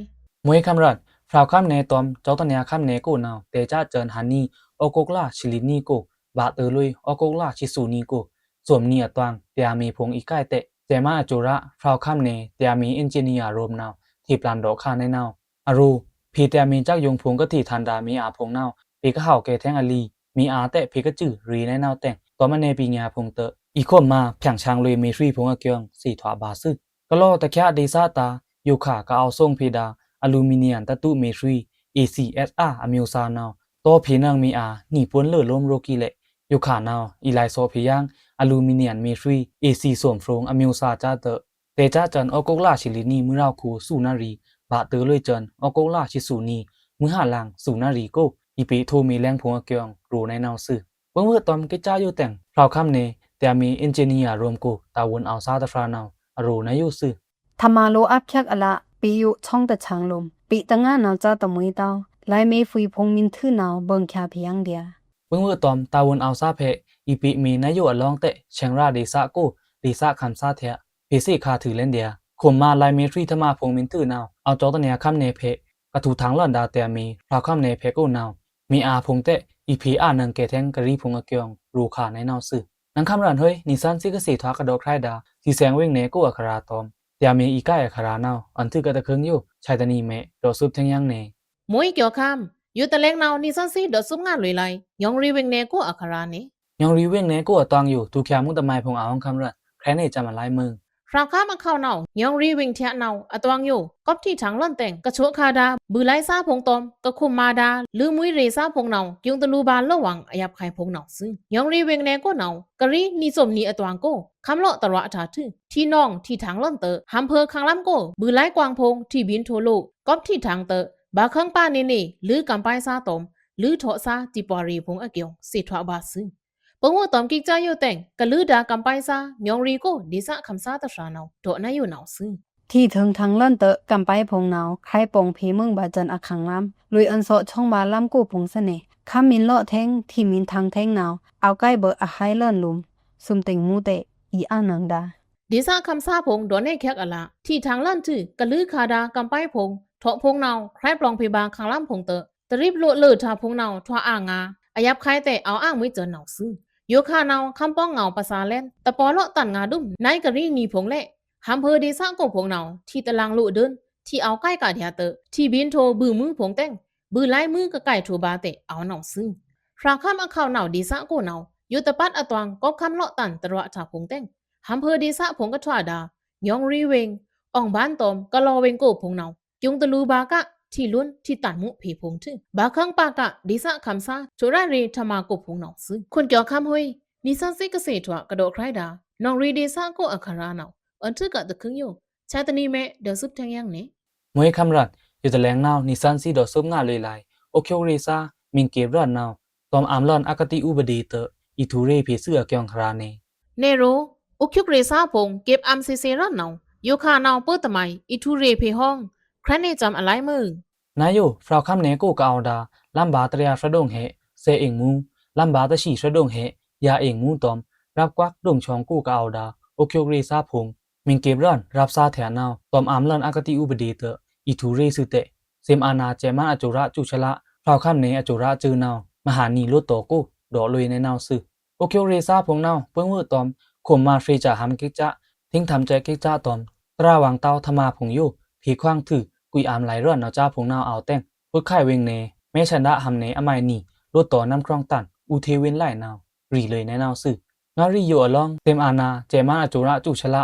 မွေးခွမ်ရွန် ဖြောက်ခွမ်နယ်တွမ် ကျောက်တန်ယခွမ်နယ်ကိုနဝ်ꩻ တဲစစွန်ဟန်နီ ဩဂုတ်လဆံလီနီကို ဗာႏတွို့လွေ ဩဂုတ်လဆံသူနီကို သွမ်နီအတွင် တျာႏမေဖုံႏအီကိုက်တဲာ် စဲ့ꩻမန်းအစွိုရ ဖြောက်ခွမ်နယ် တျာႏမေအင်ဂျင်နီယာရုံးနဝ်ꩻ ထေပလန်ဒေါ့ခါနဝ်ꩻ အရူဝ်ꩻ ဖေတျာႏမေစက်ရုံဖုံႏကထေထန်ဒါမေအာဖုံႏနဝ်ꩻ ဖေကဟဝ်ကဲထဲင်အလီ မေအာတဲာ်ဖေကစွိုရေနဝ်တဲာ် တွမ်အနယ်ပညာဖုံႏတဲာ် အီခွမ်မါဖြောင်သင်လွေမေသွီဖုံႏအကျိုး သေထွာဗာႏသွူ။ ကလောတချာဒေသတာႏ ယုခါကအဝ်ႏသွင်ဖေဒါႏ အလူမီနီယမ်သတုမေသွီ အေစီအက်အာ အမျိုးအစားနဝ်ꩻ တောဖေနင်မေအာ နီပွန်းလွေလိုမ်းရိုးကြီးလဲ့ ယုခါနဝ်ꩻ အီလိုင်သော့ဖေယင် အလူမီနီယမ်မေသွီ အေစီသွမ်ဖြုံႏ အမျိုးအစားစတဲာ် တဲစစွန် ဩဂုတ်လဆံလီနီ မွေးရဝ်ႏခု သူနာရီ ဗာႏတွို့လွေစွန် ဩဂုတ်လဆံသူနီ မွေးဟလင် သူနာရီကို အီပေထိုမေလဲင်ဖုံႏအကျိုး ရူဝ်ꩻနဝ်သွူ။ ပိုင်ႏဝွို့ꩻတွမ် ကိတ်ꩻစာယုတ်ꩻတဲင် ဖြောက်ခွမ်နယ် တျာႏမေအင်ဂျင်နီယာရုံးကို တာဝန်အောဝ်ႏသားတဖြာနဝ်ꩻ အရူဝ်ꩻနဝ်သွူ။ ထမာလိုအပ်ချက်အလ ပေယုတ်ချောင်းတစ်ချောင်းလုံး ပေတငါးနဝ်စတမွေးတောင်း လိုင်မေဖွီဖုံႏမီးထွူနဝ် ဘိုင်ချာဖျံႏဒျာႏ။ ပိုင်ႏဝွို့ꩻတွမ် တာဝန်အောဝ်ႏသားဖဲ အီပေမေနယုတ်အလောင်းတဲာ် ဆင်ရဒေသကို ဒေသခွမ်သားထဲ ဖေသေခါထွူလဲ့ဒျာႏ ခွမ်မါလိုင်မေသွီထမါဖုံႏမီးထွူနဝ် အောဝ်ႏကျောက်တန်ယခွမ်နယ်ဖဲ ကထူးထင်လွန်ဒါႏတျာႏမေ ဖြောက်ခွမ်နယ်ဖဲကိုနဝ် မေအာဖုံႏတဲာ် အီဖေအာနင်ကဲထဲင်ကရီဖုံႏအကျိုး ရူဝ်ꩻခါနဝ်သွူ။ နင်ခွမ်ရန်ဟွေ နီသွဉ်းသီးကသေထွာကဒေါ့ခရိုက်ဒါႏ သီသဲင်ဝိင်နယ်ကိုအခရာတွမ် တျာႏမေအီကိုက်အခရာနဝ် အွဉ်ထွူကတခွိုင်ယို ဆာတနီမဲ ဒေါ့သွူပ်ထဲင်ယင်နယ် မွေးကျော်ခွမ် ယုတလဲင်နဝ် နီသွဉ်းသီးဒေါ့သွူပ်ငါလွေလံ ညောင်ရီဝိင်နယ်ကိုအခရာနယ် ညောင်ရီဝိင်နယ်ကိုအတွင်ယို ထူးချာမူတမိုင်ဖုံႏအဝ်ႏခွမ်ရန် ခရဲနယ်ချမ်အလိုင်မုင် ဖြောက်ခွမ်အခေါင်နဝ် ညောင်ရီဝိင်ထဲနဝ် အတွင်ယို ကွပ်ထိထင်လွန်တဲင် ကဆိုခါဒါႏ ဗူးလိုင်သားဖုံႏတွမ် ကခွမ်မါဒါႏ လွေမွေရေသားဖုံႏနဝ် ကျုံတလူဗာႏလိုဝ်ဝွင်အယပ်ꩻခုဲင်ႏဖုံႏနဝ်သွူ။ ညောင်ရီဝိင်နယ်ကိုနဝ် ကရီနီသွမ်နီအတွင်ကို ခွမ်လိုတရွားအထးထွူ ထီနောင်ထီထင်လွန်တဲာ် ဟမ်ဖဲခွင်လမ်းကို ဗူးလိုင်ကွင်ဖုံႏ ထီဗိုင်ႏထိုလို ကွပ်ထိထင်တဲာ် ဗာႏခွင်ပါနေနေ လွေကမ်ပိုင်သားတွမ် လွေထောက်သား ထီပွားရီဖုံႏအကျိုး သေထွာဗာႏသွူ။ ပိုင်ႏဝွို့ꩻတွမ် ကိတ်ꩻစာယုတ်ꩻတဲင် ကလွေဒါႏကမ်ပိုင်သား ညောင်ရီကို ဒေသခွမ်သားတဖြာနဝ် ဒေါ့နယုတ်နဝ်သွူ။ ထီထိုင်ထင်လွန်တဲာ် ကမ်ပိုင်ဖုံႏနဝ် ခရဲပိုင်ဖေမုင်ဗာႏစွန်အခွင်လမ်း လွေအွဉ်သော့ချောင်းဗာႏလမ်းကိုဖုံႏသေ့ꩻ ခွမ်မီးလိုထဲင် ထီမီးထင်ထဲင်နဝ် အောက်ကိုက်ဗာႏအဟိုင်လွန်လုမ် သွမ်တိုင်မူတဲာ် အီအာနင်ဒါႏ ဒေသခွမ်သားဖုံႏ ဒေါ့နဲခဲက်အလ ထီထင်လွန်ထွူ ကလွေခါဒါႏကမ်ပိုင်ဖုံႏ ထော့ဖုံႏနဝ်ꩻ ခြိုက်ပလောင်ဖေႏဗာႏ ခလမ်းဖုံႏတွော့ꩻ တရစ်ꩻလိုတ်ꩻလိုꩻထားဖုံႏနဝ်ꩻ ထွာအာငါႏ အယပ်ꩻခိုင်ꩻတွော့ꩻ အောဝ်ႏအာင်ꩻမွိုင်းစဲန်နဝ်ꩻသွူ။ ယိုꩻခါႏနဝ်ꩻ ခမ်းပေါင်းငဝ်း ပါꩻစာႏလဲန် တပော်ꩻလော့ꩻတန်ငါႏဒွိုမ် နွိုင်းကရီနံꩻဖုံႏလဲ့ ဟံႏဗွိုꩻဒေႏသꩻကိုꩻဖုံႏနဝ်ꩻ ထီꩻတလင်ꩻလိုတ်ꩻဒိုင်း ထီꩻအောဝ်ႏကိုက်ꩻကꩻဒျာႏတွော့ꩻ ထီꩻဗိုင်းထိုꩻဗွိုꩻမွိုင်းဖုံႏတဲင် ဗွိုꩻလိုင်းမွိုင်းကကိုက်ꩻထိုꩻဗာႏတွော့ꩻ အောဝ်ႏနဝ်ꩻသွူ။ ဖြောဝ်ႏခမ်းအခေါက်နဝ်ꩻ ဒေႏသꩻကိုꩻနဝ်ꩻ ယိုတပတ်အသွင်ႏ ကောပ်ꩻခမ်းလော့ꩻတန်တရွာႏထားဖုံႏတဲင် ဟံႏဗွိုꩻဒေႏသꩻဖုံႏကထွာဒၢ ညောင်ရီဝ့ꩻင် အောင်ပန်းတောင်ႏ ကလောဝ့ꩻင်ကိုꩻဖုံႏနဝ်ꩻ ကျုံႏတလူႏဗာႏက ထီꩻလွဉ်ထီꩻတန်မူးဖေႏဖုံႏထွူ ဗာႏခင်ပါက ဒေႏသꩻခမ်းသား ချိုရိုက်ရေထမကိုꩻဖုံႏနဝ်ꩻသွူ။ ခွန်ကျော်ခမ်းဟွေး နီသွဉ်းသီးကသ့ꩻထွာ ကဒေါ့ꩻခြိုက်ဒၢ ညောင်ရီဒေႏသꩻကိုꩻအခရာနဝ်ꩻ အွန်ထုကတခုင်းယို ဆာတနီမဲ ဒေါ်စုပ်ထိုင်းယင်းနေ မွေးခမ်းရတ် ယိုတလဲင်နဝ်ꩻ နီသွဉ်းသီးဒေါ်စုပ်ငါလွေꩻလၢ အိုးချွတ်ရေꩻသား မင်းကပ်ရတ်နဝ်ꩻ တွမ်ႏအမ်ႏလွဉ်အကတိဥပဒေတွော့ꩻ အီထူရေꩻဖေႏသွူအကျိုင်းခရာနေ နေရူ အိုးချွတ်ရေꩻသားဖုံႏ ကပ်ꩻအမ်ႏသေ့သေရတ်နဝ်ꩻ ယိုꩻခါႏနဝ်ꩻ ပို့ꩻတမိုင် အီထူရေꩻဖေႏဟောင်း ခြိုက်နေꩻစမ်ꩻအလိုင်းမွိုင်း နယို ဖြောဝ်ႏခမ်းနယ်ကိုꩻကအဝ်ႏဒၢ လမ်းဗာႏတြာႏဖြတ်ဒုံးဟဲ စဲ့ꩻအင်ꩻမူး လမ်းဗာႏတသီဖြတ်ဒုံးဟဲ ယာꩻအင်ꩻမူးတွမ်ႏ ရပ်ကွက်ဒုံးချောင်းကိုꩻကအဝ်ႏဒၢ အိုးချွတ်ရေꩻသားဖုံႏ မင်းကပ်ရတ်ရပ်သားထဲနဝ်ꩻ တွမ်ႏအမ်ႏလွဉ်အကတိဥပဒေတွော့ꩻ အီထူရေꩻသွူတဲ့ စံအာဏာႏစဲ့ꩻမန်းအကတိဥပဒေတွော့ꩻ ဖြောဝ်ႏခမ်းနယ်အကတိဥပဒေတွော့ꩻ မဟာနံလွတ်တော်ကို ဒေါ့ꩻလွေꩻနေနဝ်ꩻသွူ။ အိုးချွတ်ရေꩻသားဖုံႏနဝ်ꩻ ပိုင်ဝွေတွမ်ႏ ခွန်မာဖြေးစဲ့ꩻဟံႏကိတ်ꩻစဲ့ꩻ ထိင်းထမ်စဲ့ꩻကိတ်ꩻစဲ့ꩻတွမ်ႏ တြာဝ်ꩻတဝ်းထမာဖုံႏယို ဖေႏခွင်ꩻထွူ ကွိုက်ꩻအမ်ႏလိုင်ႏလွဉ်နဝ်ꩻသားဖုံႏနဝ်ꩻ အောဝ်ႏတဲင် ပိုတ်ꩻခိုင်ꩻဝေင်နယ် မဲဆန္ဒအဟံႏနယ်အမိုင်နွိုင်ꩻ လွတ်တော်ႏနမ်းခြွင်းတန် ဥထေးဝင်းလိုင်ႏနဝ်ꩻ ရီႏလွေꩻနေနဝ်ꩻသွူ။ နွိုင်ꩻရီႏယိုအလောင်း စံအာဏာႏစဲ့ꩻမန်းအကတိဥပဒေတွော့ꩻ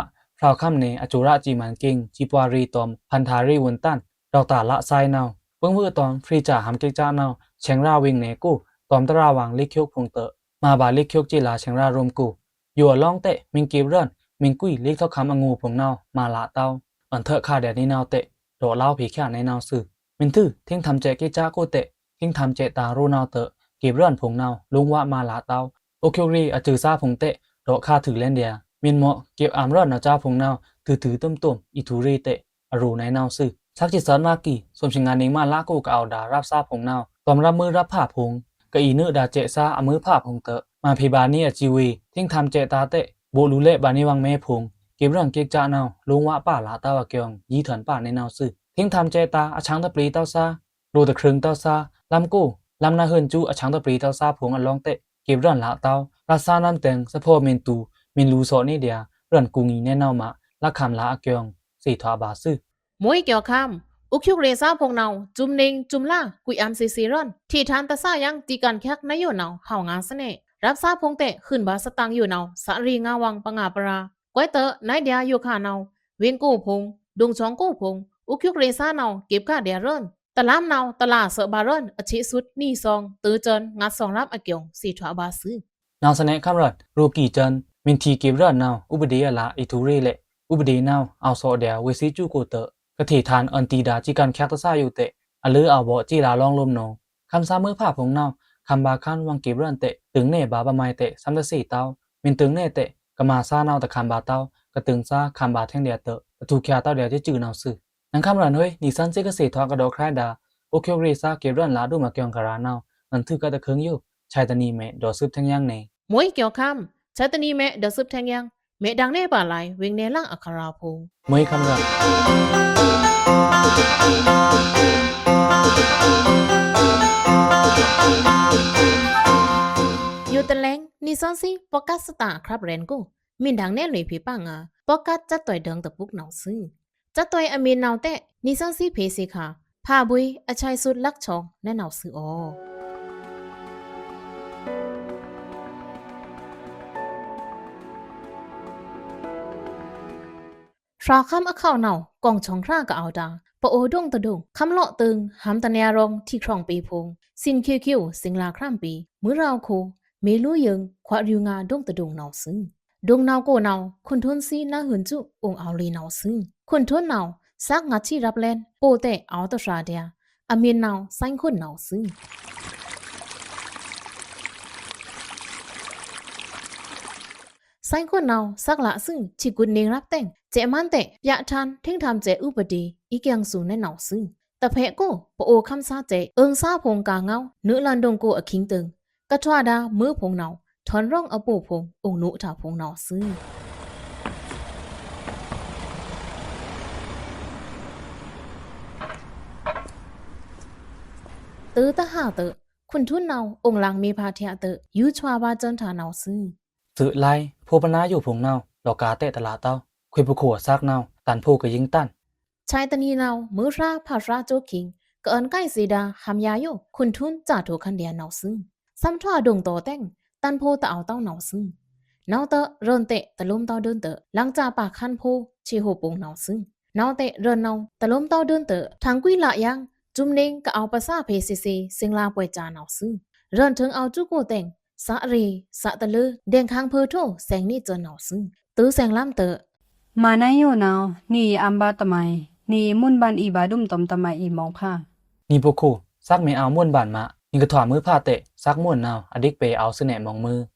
ဖြောဝ်ႏခမ်းနယ်အကတိဥပဒေတွော့ꩻ စံမန်းကိင်ꩻ စံပွားရေꩻတွမ်ႏ ဖန်ႏထာရေꩻဝွန်ႏတန် ဒေါက်တာလဆိုင်နဝ်ꩻ ပိုင်ဝွေတွမ်ႏ ဖြေးစဲ့ꩻဟံႏကိတ်ꩻစဲ့ꩻနဝ်ꩻ ဆဲင်ꩻရာဝေင်နယ်ကို တွမ်ႏတြာဝ်ꩻလိတ်ꩻချွတ်ဖုံႏတွော့ꩻ မဗာႏလိတ်ꩻချွတ်ကျေးလာႏဆဲင်ꩻရာရိုမ်ကို ယိုအလောင်းတဲ့ မင်းကပ်ရတ် မင်းကွိုက်လိတ်ꩻထောက်ခံအငိုꩻဖုံႏနဝ်ꩻ မလာႏတဝ်း အွန်ထုခါႏဒျာႏနေနဝ်ꩻတဲ့ ဒေါ့ꩻလောဝ်းဖေႏချာႏနေနဝ်ꩻသွူ။ မင်းထွူ ထိင်းထမ်စဲ့ꩻကိတ်ꩻစဲ့ꩻကိုတဲ့ ထိင်းထမ်စဲ့ꩻတာႏရိုနဝ်ꩻတွော့ꩻ ကပ်ရတ်ဖုံႏနဝ်ꩻ လိုင်းဝါႏမလာႏတဝ်း အိုးချွတ်ရေꩻအကတိဥပဒေတွော့ꩻသားဖုံႏတဲ့ ဒေါ့ꩻခါႏထွူလဲန်ဒျာႏ မင်းမော့ကပ်ꩻအမ်ႏလွဉ်နဝ်ꩻသားဖုံႏနဝ်ꩻ ထွူထွူတွမ်တွမ် အီထူရေꩻတဲ့ အရိုꩻနေနဝ်ꩻသွူ။ သက္ကစီသ်မကီ သွမ်သီႏငါႏနေမလကိုꩻကအဝ်ႏဒၢ ရပ်သားဖုံႏနဝ်ꩻ တွမ်ႏရပ်ꩻမွိုးရပ်ဖါဖုံႏ ကအီနွို့ꩻဒါစဲ့ꩻသားအမွိုးဖါဖုံႏတွော့ꩻ မဗာႏဗာႏနေအကတိဥပဒေတွော့ꩻ ထိင်းထမ်စဲ့ꩻတာႏတဲ့ ဗိုလ်လူလဲ့ဗာႏနေဝင်မဲဖုံႏ ကပ်ရတ်ကိတ်ꩻစဲ့ꩻနဝ်ꩻ လိုင်းဝါႏပလာႏတဝ်းအကျိုင်း ယီႏထွဉ်ပာ်နေနဝ်ꩻသွူ။ ထိင်းထမ်စဲ့ꩻတာႏ အချောင်သပျ့တဝ်းသား လိုꩻတခြိုင်ꩻတဝ်းသား လမ်းကို လမ်းနါဟိုင်ꩻစူး အချောင်သပျ့တဝ်းသားဖုံႏအလောင်းတဲ့ ကပ်ရတ်လာႏတဝ်း ရပ်သားနမ်းတဲင် သဖော်မင်းတူ မင်းလူသော့ꩻနေဒျာႏ ရတ်ကူငီးနေနဝ်ꩻမ လက်ခံလာႏအကျိုင်း သေထွာဗာႏသွူ။ မွေးကျော်ခမ်း အိုးချွတ်ရေꩻသားဖုံႏနဝ်ꩻ စွမ်နင်းစွမ်လာႏ ကွိုက်ꩻအမ်ႏသေ့သေရတ် ထေꩻထန်ႏတသားယင်း တီးကန်းချက်နယိုနဝ်ꩻ ဟဝ်ငါႏသနေ ရပ်သားဖုံႏတဲ့ ဟုဉ်ဗာႏသတင်ယိုနဝ်ꩻ သရေငါႏဝင်ပငါပရာႏ ကွဲးတွော့ꩻ နွိုင်းဒျာႏယိုခါႏနဝ်ꩻ ဝေင်ကိုꩻဖုံႏ ဒုံချောင်းကိုꩻဖုံႏ အိုးချွတ်ရေꩻသားနဝ်ꩻ ကပ်ꩻကဒျာႏရတ် တလမ်းနဝ်ꩻ တလါသွော့ဗာႏရတ် အထေစုတ်နီသွင် တိုႏစွန် ငါသွင်ရပ်အကျိုင်း သေထွာဗာႏသွူ။ နဝ်ꩻသနေခမ်းရတ် ရိုကီးစွန် မင်းထီးကပ်ရတ်နဝ်ꩻ ဥပဒေအလ အီထူရေꩻလဲ့ ဥပဒေနဝ်ꩻ အောဝ်သွော့ဒျာႏ ဝေးသီးစူးကိုꩻတွော့ꩻ ကထေးထန်ႏ အွဉ်တီးဒါႏ စည်းကမ်းချက်တသားယိုတဲ့ အလွေးအောဝ်ဗော့ ကျေးလာႏလောင်းလိုမ်းနဝ်ꩻ ခမ်းသားမွိုးဖါဖုံႏနဝ်ꩻ ခမ်းဗာႏခမ်းဝင်ကပ်ရတ်တဲ့ တိုင်ႏနယ်ဗာႏဗမိုင်တဲ့ သမ်ႏတသီတဝ်း မင်းတိုင်ႏနယ်တဲ့ ကမါႏသားနဝ်ꩻ တခမ်းဗာႏတဝ်း ကတိုင်ႏသား ခမ်းဗာႏထဲင်ဒျာႏတွော့ꩻ အထူးခြားတဝ်းဒျာႏ စူးနဝ်ꩻသွူ။ နင်ခမ်းရတ်ဟွေး နီသွဉ်းသီးကသေ့ထွာ ကဒေါ့ꩻခြိုက်ဒၢ အိုးချွတ်ရေꩻသားကပ်ရတ်လာႏဒုံးမကျိုင်းခရာနဝ်ꩻ နွိုင်ꩻထွူကတခြိုင်ယို ဆာတနီမဲ ဒေါ်စုပ်ထိုင်ယင်းနေ မွေးကျော်ခမ်း ဆာတနီမဲ ဒေါ်စုပ်ထိုင်ယင်း မဲဒင်နယ်ဗာႏလိုင် ဝေင်နယ်လင်အခရာဖုံႏ မွေးခမ်းရတ် ယိုတလဲင် နီသွဉ်းသီး podcast သတင်ꩻအချက်ရန်ကို မင်းဒင်နယ်လွေꩻဖေႏပါငါ podcast ချက်တွိုက်ဒင်တပုကနဝ်ꩻသွူ။ ချက်တွိုက်အမင်းနဝ်ꩻတဲ့ နီသွဉ်းသီးဖေႏသေခါ ဖါဗွေအချိုက်သွုတ်လက်ချောင်း နေနဝ်ꩻသွူအော ဖြောဝ်ႏခမ်းအခေါက်နဝ်ꩻ ကောင်ႏချွင်းခြရာကအဝ်ႏဒၢ ပအိုဝ်ႏဒုံးတဒုံး ခမ်းလော့ꩻတိုင်ႏ ဟံႏတနျာရောင်ႏ ထီးခြွင်းပေဖုံႏ သင်ꩻခိဝ်ခိဝ် သင်ꩻလါခြမ်းပေ မွိုးရောင်ႏခိဝ် မေးလူယိုင်ႏ ခွားရူငါႏဒုံးတဒုံးနဝ်ꩻသွူ။ ဒုံးနဝ်ꩻကိုနဝ်ꩻ ခွန်ထွုန်းသီးနါဟိုင်ႏစူး အိုင်အောဝ်လေနဝ်ꩻသွူ။ ခွန်ထွုန်းနဝ်ꩻ သက်ငါႏထီးရပ်လဲန် ပို့တဲ့အောဝ်တဖြာဒျာႏ အမင်းနဝ်ꩻ သင်ခွန်နဝ်ꩻသွူ။ သင်ခွန်နဝ်ꩻ သက်လါသွူ ထီးကွတ်နေရပ်တဲ့ စဲ့ꩻမန်းတဲ့ ပြဋ္ဌာန်း ထိန်းထမ်းစဲ့ဥပဒေ အီႏကျိုင်းသွူနေနဝ်ꩻသွူ။ တဖဲကို ပအိုဝ်ႏခမ်းသားစဲ့ အိုင်သားဖုံႏကငဝ်း နွို့ꩻလွဉ်ဒုံးကိုအခိင်ꩻတိုင် ကထွာဒၢမွိုးဖုံႏနဝ်ꩻ ထွဉ်ရောင်ႏအပို့ဖုံႏ အိုင်နုထႃဖုံႏနဝ်ꩻသွူ။ တဝ်းတဟၣ်တဝ်း ခွန်ထွန်းနဝ်ႈ အိုင်လင်မေဖါထျꩻတွော့ꩻ ယူႏဆွါဗာႏစၢၼ်ထႃနဝ်ꩻသွူ။ သွေးလီု ဖိပနာယိုဖုံႏနဝ်ꩻ လောက်က᩻တဲ့တလꩻတဝ်း ခွေပူဝ်ၶူဝ်အသတ်းနဝ်ꩻ တန်ဖိုးကယိင်းတန်။ ဆၢင်တနံၤနဝ်ꩻ မွိုးဖြားဖါဖြားစူဝ်းခိင် ကအွဉ်းကိုက်သေဒါ ဟမ်ယွာယို ခွန်ထွန်းစထိုဝ်ႏခန်းဒျာနဝ်ꩻသွူ။ သမ်ထွာဒိုင်တောတဲင် တန်ဖိုးတအဝ်တဝ်းနဝ်ꩻသွူ။ နဝ်ꩻတဝ်း ရွဉ်တဲတလိုမ်းတဝ်းဒိုၼ်းတွော့ꩻ လင်စပါခန်းဖိုး သေဟိုပုင်နဝ်ꩻသွူ။ နဝ်ꩻတဝ်း ရွဉ်နဝ်ꩻ တလိုမ်းတဝ်းဒိုၼ်းတွော့ꩻ ထင်ကွီးလယင် စုမ်နင်း ကအဝ်ပသၣ်ဖေသေသေ သင်လၢပွေးစၢနဝ်ꩻသွူ။ ရွဉ်ထိုင်အဝ်စုကိုတဲင် သရေသတလႃး ဒင်ႏခန်းဖိုးထို သင်နေစၢၼ်နဝ်ꩻသွူ။ တဝ်းသင်လမ်းတွော့ꩻ မနုၤယိုနဝ်ꩻ နံꩻအံဘၣ်တမုၢ် နံꩻမွဉ်ဘၢၼ်အီဗာဒုမ်တမ်တမုၢ်အီမောင်ဖါ။ နံꩻပူဝ်ၶူဝ် သတ်းမေအဝ်မွဉ်ဘၢၼ်မး နံꩻကထွာမိုဝ်းဖါတဲ့ သတ်းမွဉ်နဝ်ꩻ အဒိတ်ပဲအဝ်သွူနဲမိုင်မိုဝ်း။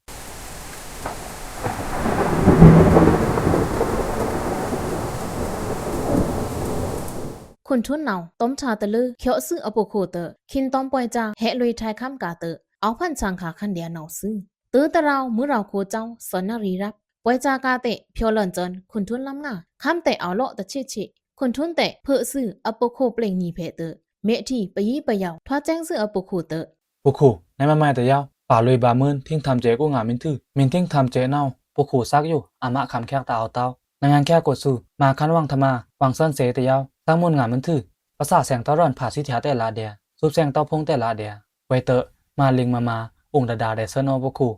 ခွန်ထွန်းနဝ်ꩻ တမ်ထၢတလႃး ချော့သွူအပူဝ်ၶူဝ်တွော့ꩻ ခင်းတမ်ပွေးစၢ ဟဲလွေးထၢၢ်ခမ်းကၢ်တွော့ꩻ အဝ်ဖန်သင်ခါခန်းဒျာနဝ်ꩻသွူ။ တဝ်းတရောင် မွိုးရောင်ခိုစဝ် သွဉ်နရီရပ် ပွေးစၢကၢ်တဲ့ ဖြော်လွဉ်စၢၼ် ခွန်ထွန်းလမ်းငါ ခမ်းတဲ့အဝ်လော့ꩻတဆစ်ဆစ် ခွန်ထွန်းတဲ့ ဖော့သွူအပူဝ်ၶူဝ်ပျိင်နံၤဖေတွော့ꩻ မေထီပယီပယဝ် ထွားစဲင်သွူအပူဝ်ၶူဝ်တွော့ꩻ။ ပူဝ်ၶူဝ် နမမုၢ်တယဝ် ပါလွေးဗာႏမွဉ် ထိင်းထမ်စဲကိုငါမုၼ်ထူ မုၼ်ထိင်းထမ်စဲနဝ်ꩻ ပူဝ်ၶူဝ်သတ်းယို အမခမ်းချာတအဝ်တဝ်း နငန်ချာကိုသွူ မခမ်းဝင်ထမ ဝင်သွဉ်သေတယဝ် သတ်းမွဉ်ငါမုၼ်ထူ ပသၣ်သင်တဝ်းရွဉ်ဖါသွူထျာတဲ့လဒျာ သွပ်သင်တဝ်းဖုံးတဲ့လဒျာ ဝဲတွော့ꩻ မလိင်မမ အိုင်ဒဒါရဲသွူနဝ်ပူဝ်ၶူဝ်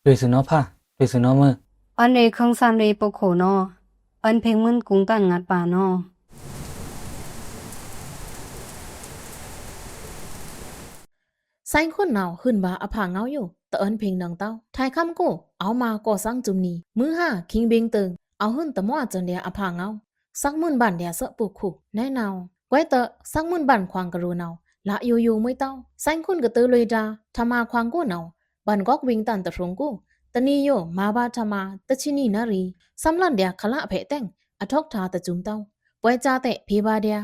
လွေသွူနဝ်ဖါ လွေသွူနဝ်မိုဝ်း။ အွဉ်းရေခုင်သၢမ်ရေပူဝ်ၶူဝ်နဝ် အွဉ်းဖင်မုၼ်ကုင်တန်ငတ်ပါနဝ်။ သင်ခွန်နဝ် ဟုန်ဗာႏအဖါငဝ်ယို တအွဉ်းဖင်နင်တဝ်း ထၢၢ်ခမ်းကို အဝ်မၢကောသင်စုမ်နံၤ မွိုးဟါ ခိင်းဘိင်းတိုင် အဝ်ဟုန်တမွားစၢၼ်ဒျာအဖါငဝ် သတ်းမွဉ်ဘၢၼ်ဒျာသွူပူဝ်ၶူဝ် နဲနဝ်။ ကွဲးတွော့ꩻ သတ်းမွဉ်ဘၢၼ်ခွင်ကရိုနဝ် လယိုယိုမွဲတဝ်း သင်ခွန်ကတဝ်းလွေဒါ ထမခွင်ကိုနဝ် ဘၢၼ်ကောက်ဝိင်တန်တဖြုံကို တနံၤယို မဗာႏထမ တဆံနံၤနရီ သမ်လွဉ်ဒျာခလဖဲတဲင် အထောက်အထားတစုမ်တဝ်း ပွေးစၢတဲ့ဖေဗာႏဒျာ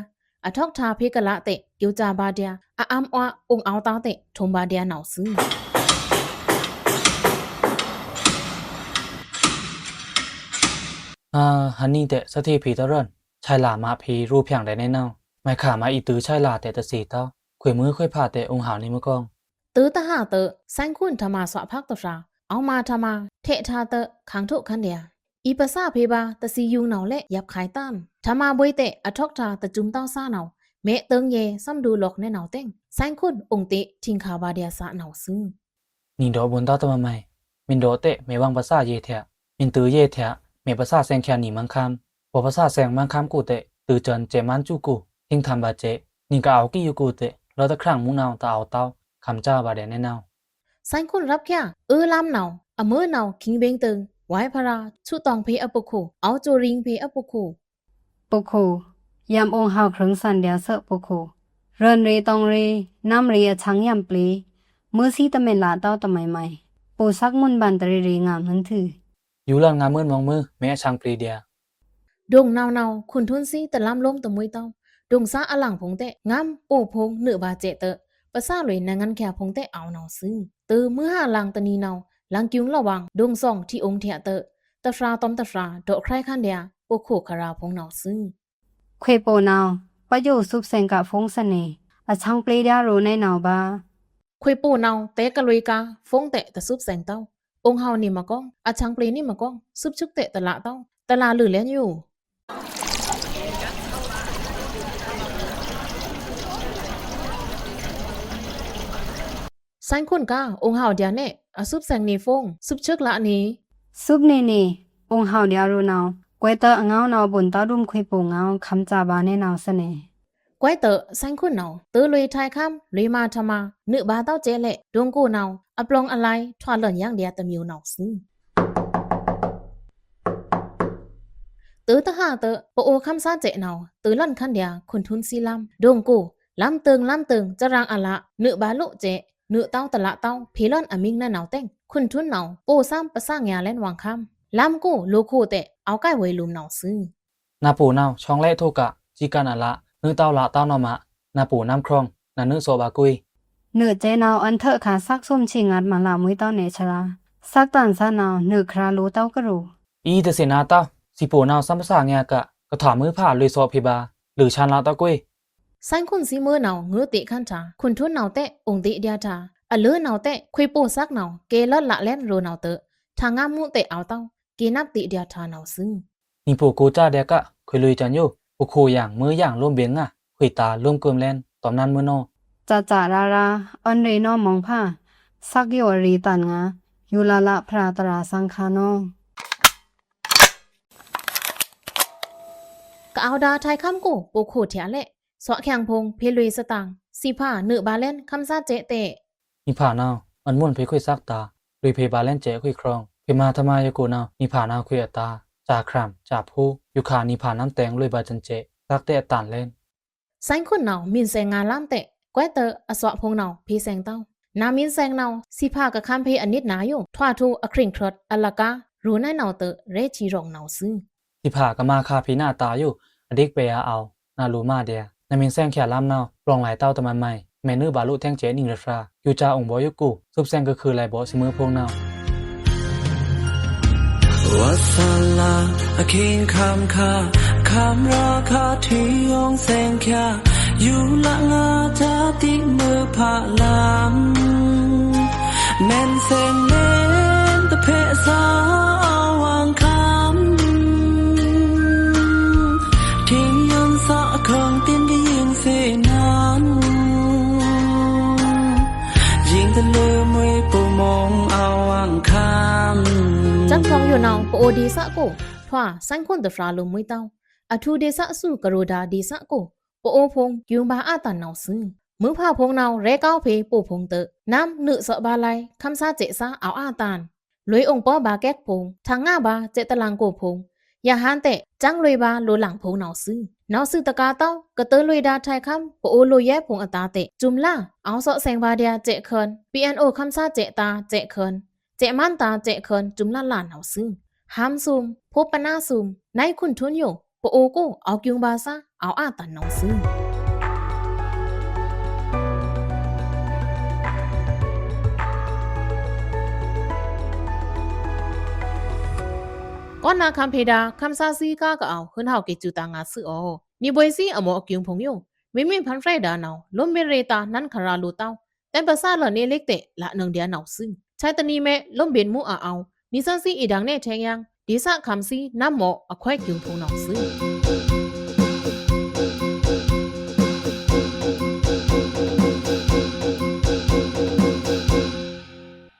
အထောက်အထားဖေကလတဲ့ ယိုစၢဗာႏဒျာ အအံအွါ အိုင်အဝ်တဝ်းတဲ့ ထုံဗာႏဒျာနဝ်သွူ။ အာ ဟန်နီတဲ့ သထေးဖေတရွဉ် ဆၢလၤမဖေရိုဖြောင်ဒျာနဲနဝ် မခါမအီတုဆၢလၤတဲ့တသေတဝ်း ခွေမွိုးခွေဖါတဲ့ အိုင်ဟဝ်နီမကောင်း တဝ်းတဟၣ်တွော့ꩻ သင်ခွန်ထမသွဖက်တဖြာ အဝ်မၢထမ ထဲးထါတွော့ꩻ ခင်ထုခန်းဒျာ အီပသၣ်ဖေဗာႏ တသီယုင်နဝ်လဲ့ ယပ်ꩻခါတမ် ထမဗွေးတဲ့ အထောက်အထားတစုမ်တဝ်းသၢနဝ် မဲတိုင်ယဲ သမ်ဒူလွောက်နဲနဝ်တဲင် သင်ခွန်အိုင်တေထိင်ခါဗာႏဒျာသၢနဝ်သွူ။ နံၤဒီးဘုံတဝ်းတမမုၢ် မ့ၢ်ဒီးတဲ့ မဲဝင်ပသၣ်ယဲထျာ မ့ၢ်တုယဲထျာ မဲပသၣ်သင်ချာနံၤမန်းခမ်း ပော်ပသၣ်သင်မန်းခမ်းကိုတဲ့ တုစၢၼ်စဲမန်းစုကို ထိင်ထမ်ဗာႏစဲ နံၤကအဝ်ကံယုကိုတဲ့ လီတခရံင်မူနဝ်တအဝ်တဝ်း ခမ်စၢဗာႏဒျာနဲနဝ် သင်ခွန်ရပ်ချာ အွိုလမ်းနဝ် အမွိုးနဝ် ခိင်းဘိင်းတိုင် ဝိုင်ဖရာ သူတောင်ဖေအပူဝ်ၶူဝ် အဝ်စူရိင်ဖေအပူဝ်ၶူဝ် ပူဝ်ၶူဝ် ယမ်အိုင်ဟဝ်ခြိုင်သၼ်ဒျာသွူပူဝ်ၶူဝ် ရွဉ်ရေတောင်ရေ နမ်ရေအသင်ယမ်ပျေ မွိုးသီတမင်လတဝ်းတမုၢ်မုၢ် ပူဝ်သတ်းမွဉ်ဘၢၼ်တရေရေငါမုၼ်ထူ ယူလွဉ်ငါမုၼ်မွင်မိုဝ်း မဲအသင်ပျေဒျာ ဒိုင်နဝ်နဝ် ခွန်ထွန်းသီတလမ်းလိုမ်းတမွေးတဝ်း ဒိုင်သၢအလင်ဖုံတဲ့ ငမ်းပူဝ်ဖုံနွေဗာႏစဲတွော့ꩻ ပသၣ်လွေနငန်ချာဖုံတဲ့အဝ်နဝ်သွူ။ တဝ်းမွိုးဟါလင်တနံၤနဝ် လင်ကျုင်လဝင် ဒိုင်သွင်ထီအိုင်ထျာတွော့ꩻ တဖြာတမ်တဖြာ ဒေါ့ခြဲခန်းဒျာ ပူဝ်ၶူဝ်ခရာဖုံနဝ်သွူ။ ခွေပူဝ်နဝ် ပယိုသုပ်သင်ကဖုံသနေ အသင်ပျေဒျာရိုနဲနဝ်ဗာႏ ခွေပူဝ်နဝ် တဲကလွေကဖုံတဲ့တသုပ်သင်တဝ်း အိုင်ဟဝ်နီမကောင်း အသင်ပျေနီမကောင်း သုပ်သုပ်တဲ့တလတဝ်း တလလွေလဲယို သင်ခွန်က အိုင်ဟဝ်ဒျာနဲ အသုပ်သင်နေဖုံ သုပ်သုပ်လနေ သုပ်နေနေ အိုင်ဟဝ်ဒျာရိုနဝ် ကွဲးတွော့ꩻ အငဝ်နဝ် ဘုံတဝ်းဒုမ်ခွေပူဝ်ငဝ် ခမ်စၢဗာႏနဲနဝ်သနေ ကွဲးတွော့ꩻ သင်ခွန်နဝ် တဝ်းလွေထၢၢ်ခမ်း လွေမၢထမ နွေဗာႏတဝ်းစဲလဲ့ ဒိုင်ကိုနဝ် အပျောင်အလိုင် ထွာလွဉ်ယင်ဒျာတမဵဝ်နဝ်သွူ။ တဝ်းတဟၣ်တွော့ꩻ ပအိုခမ်းသၢစဲနဝ် တဝ်းလွဉ်ခန်းဒျာ ခွန်ထွန်းသီလမ်း ဒိုင်ကို လမ်းတိုင်လမ်းတိုင် စရင်အလ နွေဗာႏလို့စဲ နွေတဝ်းတလတဝ်း ဖေလွဉ်အမင်းနဲနဝ်တဲင် ခွန်ထွန်းနဝ် ပူဝ်သမ်ပသၣ်ငျာလဲၼ်ဝင်ခမ်း လမ်းကိုလိုခိုတဲ့ အဝ်ကဲဝေလုမ်နဝ်သွူ။ နပူဝ်နဝ် သွင်လဲထုက စီကၢ်နလ နွေတဝ်းလတဝ်းနဝ်မ နပူဝ်နမ်းခြွင် နနွေသောဗာႏကွေး နွေစဲနဝ် အွဉ်းထွဲခါသတ်းသုမ်သီငတ်မလမွေးတဝ်းနဲသရာ သတ်းတန်သၢနဝ် နွေခြာလိုတဝ်းကရို အီတသေနတဝ်း သီပူဝ်နဝ်သမ်ပသၣ်ငျာက ကထွာမိုဝ်းဖါလွေသောဖေဗာႏ လွေသၢလတဝ်းကွေး သဲင်ခွန်ႏသီးမွိုးနဝ်ꩻ ငွေꩻတေ့ꩻခန်းထါ ခွန်ထွန်းနဝ်ꩻတဲ့ အိုင်ꩻတေ့ꩻဒျားထါ အလွေꩻနဝ်ꩻတဲ့ ခွေးပို့သက်နဝ်ꩻ ကဲလွတ်လပ်လန်းရွိုးနဝ်ꩻတွော့ꩻ ထါငါးမူးတဲ့ အောက်တောင်းကေနပ်တေ့ꩻဒျားထါနဝ်ꩻသွူ။ နီပိုကိုတာဒဲးက ခွေးလွေꩻတန်ယို ပခိုယင် မွိုးယင် လိုမ်းဗဉ်ႏငါ ခွေးတာ လိုမ်းကึမ်လန်း တွမ်နန်းမွိုးနော့။ စစရရ အွဉ်ႏရေဏော မွန်ဖ သက်ယိုအရေတန်ငါ ယူလလ ဖရာတရာသင်ခါနော ကအဝ်ႏဒါႏထါခွံကို ပိုခိုထျားလဲ့ သွက်ခဲင်ဖိုင်ႏ ဖေႏလွေꩻသတင်ꩻ သီဖာႏ နွေꩻဗာႏလန်း ခမ်းသားစဲ့တဲ့ နီဖာႏနဝ်ꩻ အွဉ်ႏမွဉ်ႏဖေႏခွေးသက်တာႏ လွေꩻဖေႏဗာႏလန်းစဲ့ခွေးချောင်ႏ ဖေႏမါႏထမါႏယကိုနဝ်ꩻ နီဖာႏနဝ်ꩻခွေးအတာႏ စခရမ်ႏ စဖိုး ယူခါႏနီဖာႏနမ်းတဲင် လွေꩻဗာႏစဲ့ သက်တဲ့အတန်ႏလန်း သဲင်ခွန်ႏနဝ်ꩻ မီႏသဲင်ငါႏလမ်းတဲ့ ကွဲးတွော့ꩻအသွက်ဖိုင်ႏနဝ်ꩻ ဖေႏသဲင်တောင်း နမီႏသဲင်နဝ်ꩻ သီဖာႏကခမ်းဖေႏအနစ်နာယို ထွားထို အခရင်ႏခြွတ် အလကား ရွိုးနုဲင်းနဝ်ꩻတွော့ꩻ ရဲချီႏရောင်ႏနဝ်ꩻသွူ။ သီဖာႏကမါခါဖေႏနဝ်ꩻအတာႏယို အဒိတ်ꩻပဲꩻအါအဝ် နလူႏမါဒျာႏ နမီႏသဲင်ဖြာႏလမ်းနဝ်ꩻ ပလောင်ႏလါတောင်းတမန်မိုင် မဲꩻနွေးဗာႏလိုꩻထဲင်ႏစဲ့နွေꩻရဖြာႏ ယူႏစာႏအိုင်ႏဗော်ယိုကို သွပ်ꩻသဲင်ကခုꩻလါဗော်သီးမွိုးဖိုင်ႏနဝ်ꩻ ဝသလာ အခင်းခမ်းခါ ခမ်းရာခါထေႏယောင်ႏသဲင်ဖြာႏ ယူလငါႏဓာတ်တိတ်ꩻမွိုးဖလမ်း မဲန်သဲင်မဲန်တဖဲ့ꩻသာႏအဝ်ႏဝင်ႏခမ်း ထေႏယွန်ꩻသွက်အခိင်တင်း ကယိင်ꩻသေနန်း ယိင်ꩻတလွေꩻမွေးပူႏမွန်ႏအဝ်ႏဝင်ႏခမ်း စမ်းဖြောင်ႏယိုနဝ်ꩻ ပအိုဝ်ႏဒေႏသကို ထွား သဲင်ခွန်ႏတဖြာႏလိုꩻမွေးတောင်း အထူႏဒေႏသသူးကရိုဒါႏဒေႏသကို ပအိုဝ်ႏဖိုင်ႏ ကျူင်ႏဗာႏအတန်ႏနဝ်ꩻသွူ။ မွိုးဖဖိုင်ႏနဝ်ꩻ ရဲကောင်းဖေႏပို့ဖိုင်ႏတွော့ꩻ နမ်းနွေꩻသွက်ဗာႏလဲ ခမ်းသားစဲ့သား အောက်အတန်ႏ လွေꩻအိုင်ႏပောဗာႏကဲက်ဖိုင်ႏ ထါငါးဗာႏစဲ့တလင်ကိုဖိုင်ႏ ယဟန်ႏတဲ့ စမ်းလွေꩻဗာႏလိုꩻလင်ဖိုင်ႏနဝ်ꩻသွူ။ နဝ်ꩻသွူးတကားတောင်း ကတၢၢ်လွေꩻဒါႏထါခွံ ပအိုဝ်ႏလိုꩻယဲဖိုင်ႏအတာႏတဲ့ စူမ်ꩻလါ အောက်သော့ꩻသဲင်ဗာႏဒျာႏစဲ့ခွန် ပီအန်အိုဝ်ႏခမ်းသားစဲ့သားစဲ့ခွန် စဲ့မန်းသားစဲ့ခွန် စူမ်ꩻလါလါနဝ်ꩻသွူ။ ဟမ်းသွမ် ဖေႏပနာသွမ် နွေꩻခွန်ထွန်းယို ပအိုဝ်ႏကို အောက်ကျူင်ႏဗာႏသား အောက်အတန်ႏနဝ်ꩻသွူ။ ကောနာခမ်းဖေႏဒါႏ ခမ်းသားသွီးကားကအဝ်ႏ ဟိုင်ဟဝ်းကေꩻစူꩻတာႏငါသွူးအော နီဗွေႏသွီးအမော့အကျူင်ႏဖိုင်ႏယို မီးမီးဖန်ဖြဲဒါႏနဝ်ꩻ လိုမ်းဗဉ်ႏရေꩻတာႏနန်းခရာလိုꩻတောင်း တဲင်ပသားလနေလိကတဲ့ လနွောင်ႏဒျာႏနဝ်ꩻသွူ။ ဆဲးတနံၤမဲ လိုမ်းဗဉ်ႏမူးအအဝ်ႏ နီသွဉ်းသွီးအီဒါႏနယ်ထဲင်ယင် ဒေႏသခမ်းသွီး နမ်းမော့အခွဲကျူင်ႏဖိုင်ႏနဝ်ꩻသွူ။